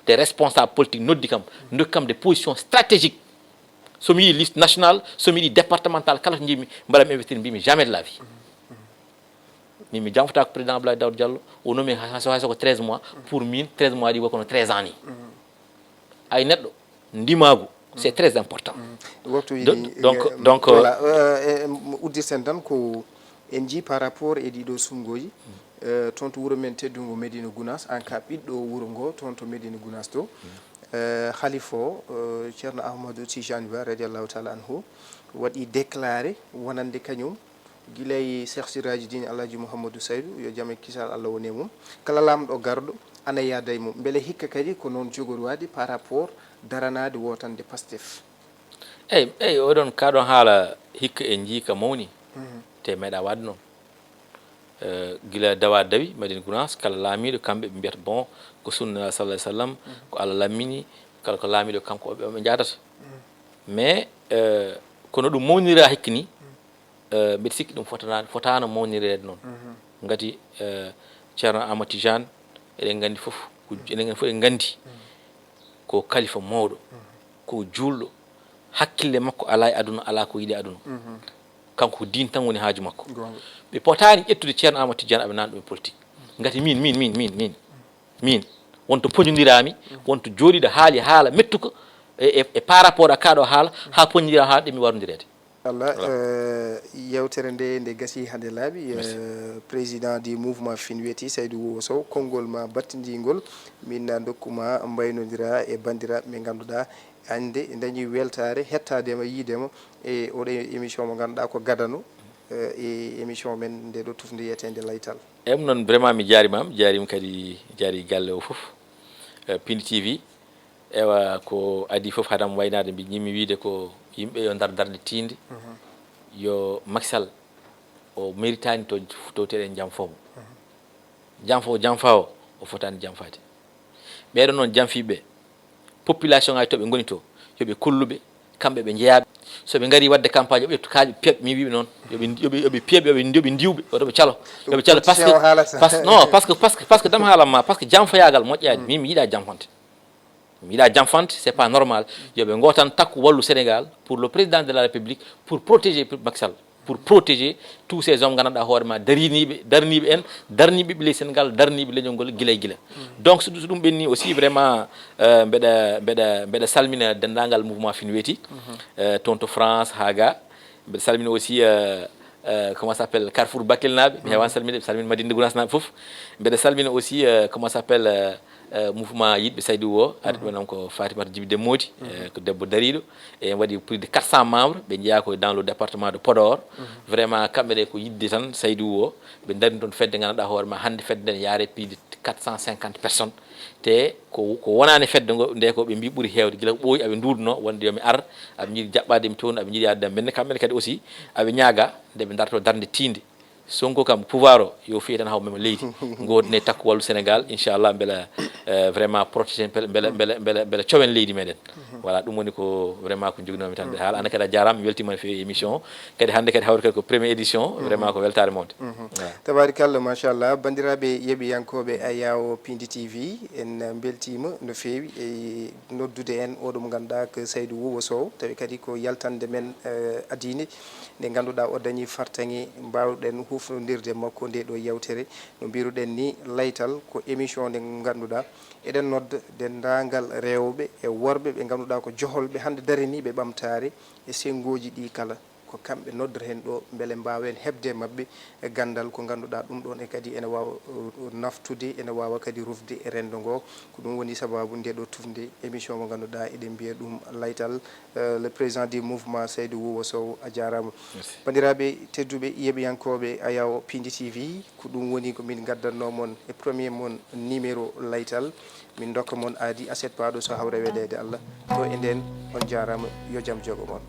de responsables politiques noddi kam, ndokki kam des positions stratégiques. So mi yii liste nationale, so mi yii départementale, kala to njiimi, mbaɗa mi investir, mbiimi jamais de la vie. Min mi janfotaako président Abdoulaye Daouda Diallo, o nomi hay so, hay so ko treize mois, pour min, treize mois ɗi wayi kono treize ans ni. Ay neɗɗo, ndimaagu, c'est très important. Waktuuji ɗi, donc, eh, donc, voilà, eh, em, uddirten tan ko en njii par rapport e ɗiɗo suɓngooji, eh, toon to wuro men teddungo Médina Gounass, an ka ɓiɗɗo wuro ngo, toon to Médina Gounass to, eh, Khalifa o, eh, Ceerno Ahmadou Tidiane Ba, radiallahu taala anhu, waɗi déclaré wonande kañum, gila e Cheikh Siraji Dine Alhaji Mouhamadou Saydou, yo jam e kisal Allah won e mum, kala laamɗo garɗo ana yaada e mum. Mbele hikka kadi ko noon jogori waɗde par rapport daranaade wootande Pastef? Eyi, eyi, oɗon, kaa ɗoon haala hikka en njii ka mawni, te meeɗa waɗde noon. Eh, gila dawa dawi Madina Gunaas, kala laamiiɗo, kamɓe ɓe mbiyata, bon, ko sunna sallallahu alaihi wasallam, ko Allah lammini, kala ko laamiiɗo kanko ɓe, ɓe njaadata. Mais eh, kono ɗum mawnira hikka ni, eh, mbeɗa sikki ɗum fotana-, fotaano mawnireede noon. Ngati eh, Ceerno Amadou Tidiane, eɗen nganndi fof, ko, eɗen nganndi fof, eɗen nganndi ko kalifa mawɗo, ko juulɗo, hakkille makko alaa e aduna, alaa ko yiɗi e aduna. Kanko ko diin tan woni haaju makko. Ɓe potaani ƴettude Ceerno Amadou Tidiane aɓe naatna ɗum e politique. Ngati min, min, min, min, min, min, wonto poñondiraa mi, wonto jooɗiiɗo haali haala mettuka e, e, e par rapport à kaa ɗo haala, haa poñondiraa haala ɗe mi warondireede. Allah, eh, yewtere nde, nde gasi hannde laaɓi, eh, président du mouvement Fin weeti, Saydou Wowo Sow, konngol ma battindiingol, min na ndokku ma mbaynondira e banndiraaɓe ɓe ngannduɗaa hannde dañi weltaare hettaade ma, yiide ma e oɗo émission mo ngannduɗaa ko gadano, eh, e émission men nde ɗo tufnde wiyeteende Laytal. Eyyi, ɗum noon, vraiment mi jaarima, mi jaarima kadi, jaari galle o fof. Eh, Pindi T V, ewa, ko adii fof haadam waynaade, mbi-, jiɗmi wiide ko yimɓe yo ndar darnde tiinde, yo Macky Sall o meritaani to, to teɗen janfo mo. Janfo, janfa o, o fotaani janfaade. Ɓeeɗo noon janfiiɓe, population ngaji to ɓe ngoni to, yo ɓe kolluɓe, kamɓe ɓe njeyaɓe. So ɓe ngari waɗde campagne, yo ɓe ƴettu kaaƴe, piyaɓe, mi wiiɓe noon, yo ɓe, yo ɓe, yo ɓe piyaɓe, yo ɓe, yo ɓe ndiwɓe, yo ɓe calo. Yo ɓe calo, par ce que, par ce que, non, par ce que, par ce que, par ce que dam haalam ma, par ce que janfoyaagal moƴƴaani, min mi yiɗa janfante. Mi yiɗa janfante, c'est pas normal. Yo ɓe ngoo tan takku wallu Sénégal pour le président de la République, pour protéger Macky Sall, pour protéger tous ces hommes ngannduɗaa hoore ma dariniiɓe, darniiɓe en, darniiɓe ɓiɓɓe leydi Sénégal, darniiɓe leñol ngol gila e gila. Donc so ɗum, so ɗum ɓenni aussi vraiment, euh, mbeɗa, mbeɗa, mbeɗa salmina denndaangal mouvement Fin weeti, euh, toon to France, haa ga. Mbeɗa salmina aussi, euh, euh, comment ça s'appelle, Carrefour Bakelnaaɓe, mi heewaani salminde, mbeɗa salmina Madina Gunaasnaaɓe fof. Mbeɗa salmina aussi, euh, comment ça s'appelle, euh, euh, mouvement yiɗɓe Saydou o, arɗo ɗon am ko Fatimata Djiby Demmoodi, euh, ko debbo dariiɗo. E en waɗi plus de quatre cents membres, ɓe njeyaa ko dans le département de Podor. Vraiment, kamɓe ne ko yiɗde tan Saydou o, ɓe ndarini toon fedde, ngannduɗaa hoore ma, hannde fedde nden yaare plus de quatre cent cinquante personnes. Te ko, ko wonaani fedde ngo, nde ko ɓe mbi ɓuri heewde, gila ko ɓooyi aɓe nduuduno wonde yo mi ar, aɓe njiɗi jaɓɓaade mi toon, aɓe njiɗi adda men. Kamɓe ne kadi aussi, aɓe ñaaga nde ɓe darto darnde tiinde. Sonko kam, pouvoir o, yo fiye tan haw mema leydi. Ngoodne takku wallu Sénégal, inchallah, mbela, eh, vraiment protéger, mbela, mbela, mbela, mbela, mbela cowen leydi meɗen. Voilà, ɗum woni ko vraiment ko joginoomi tan nde haala. An kadi a jaaraama, mi weltiima no feewi émission o. Kadi hannde kadi hawri kadi ko première édition, vraiment ko weltaare mawde. Voilà. Tabaarikalla, machallah. Banndiraaɓe yeeɓiyankooɓe Ayawo Pindi T V, en mbeltiima no feewi e noddude en oɗo mo ngannduɗaa ko Saydou Wowo Sow, tawi kadi ko yaltande men, eh, adiine. Nde ngannduɗaa o dañi fartaŋŋe, mbaawɗen hufnondirde makko nde ɗo yewtere. No mbiruɗen ni, Laytal ko émission nde ngannduɗaa eɗen nodda denndaangal rewɓe e worɓe ɓe ngannduɗaa ko joholɓe hannde daraniiɓe ɓamtaare e senngooji ɗi kala. Ko kamɓe noddata heen ɗo, mbele mbaawen heɓde e maɓɓe e ganndal ko ngannduɗaa ɗum ɗoon e kadi ene waawa, uh, naftude, ene waawa kadi rufde e renndo ngo. Ko ɗum woni sabaabu nde ɗo tufnde émission mo ngannduɗaa eɗen mbiya ɗum Laytal. Euh, le président du mouvement, Saydou Wowo Sow, a jaaraama. Merci. Banndiraaɓe tedduɓe, yeeɓiyankooɓe Ayawo Pindi T V, ko ɗum woni ko min ngaddanno mon e premier mon numéro Laytal. Min ndokka mon aadi aset paaɗo so hawre weleede Allah. To e ndeen, on jaaraama, yo jam jogo mon.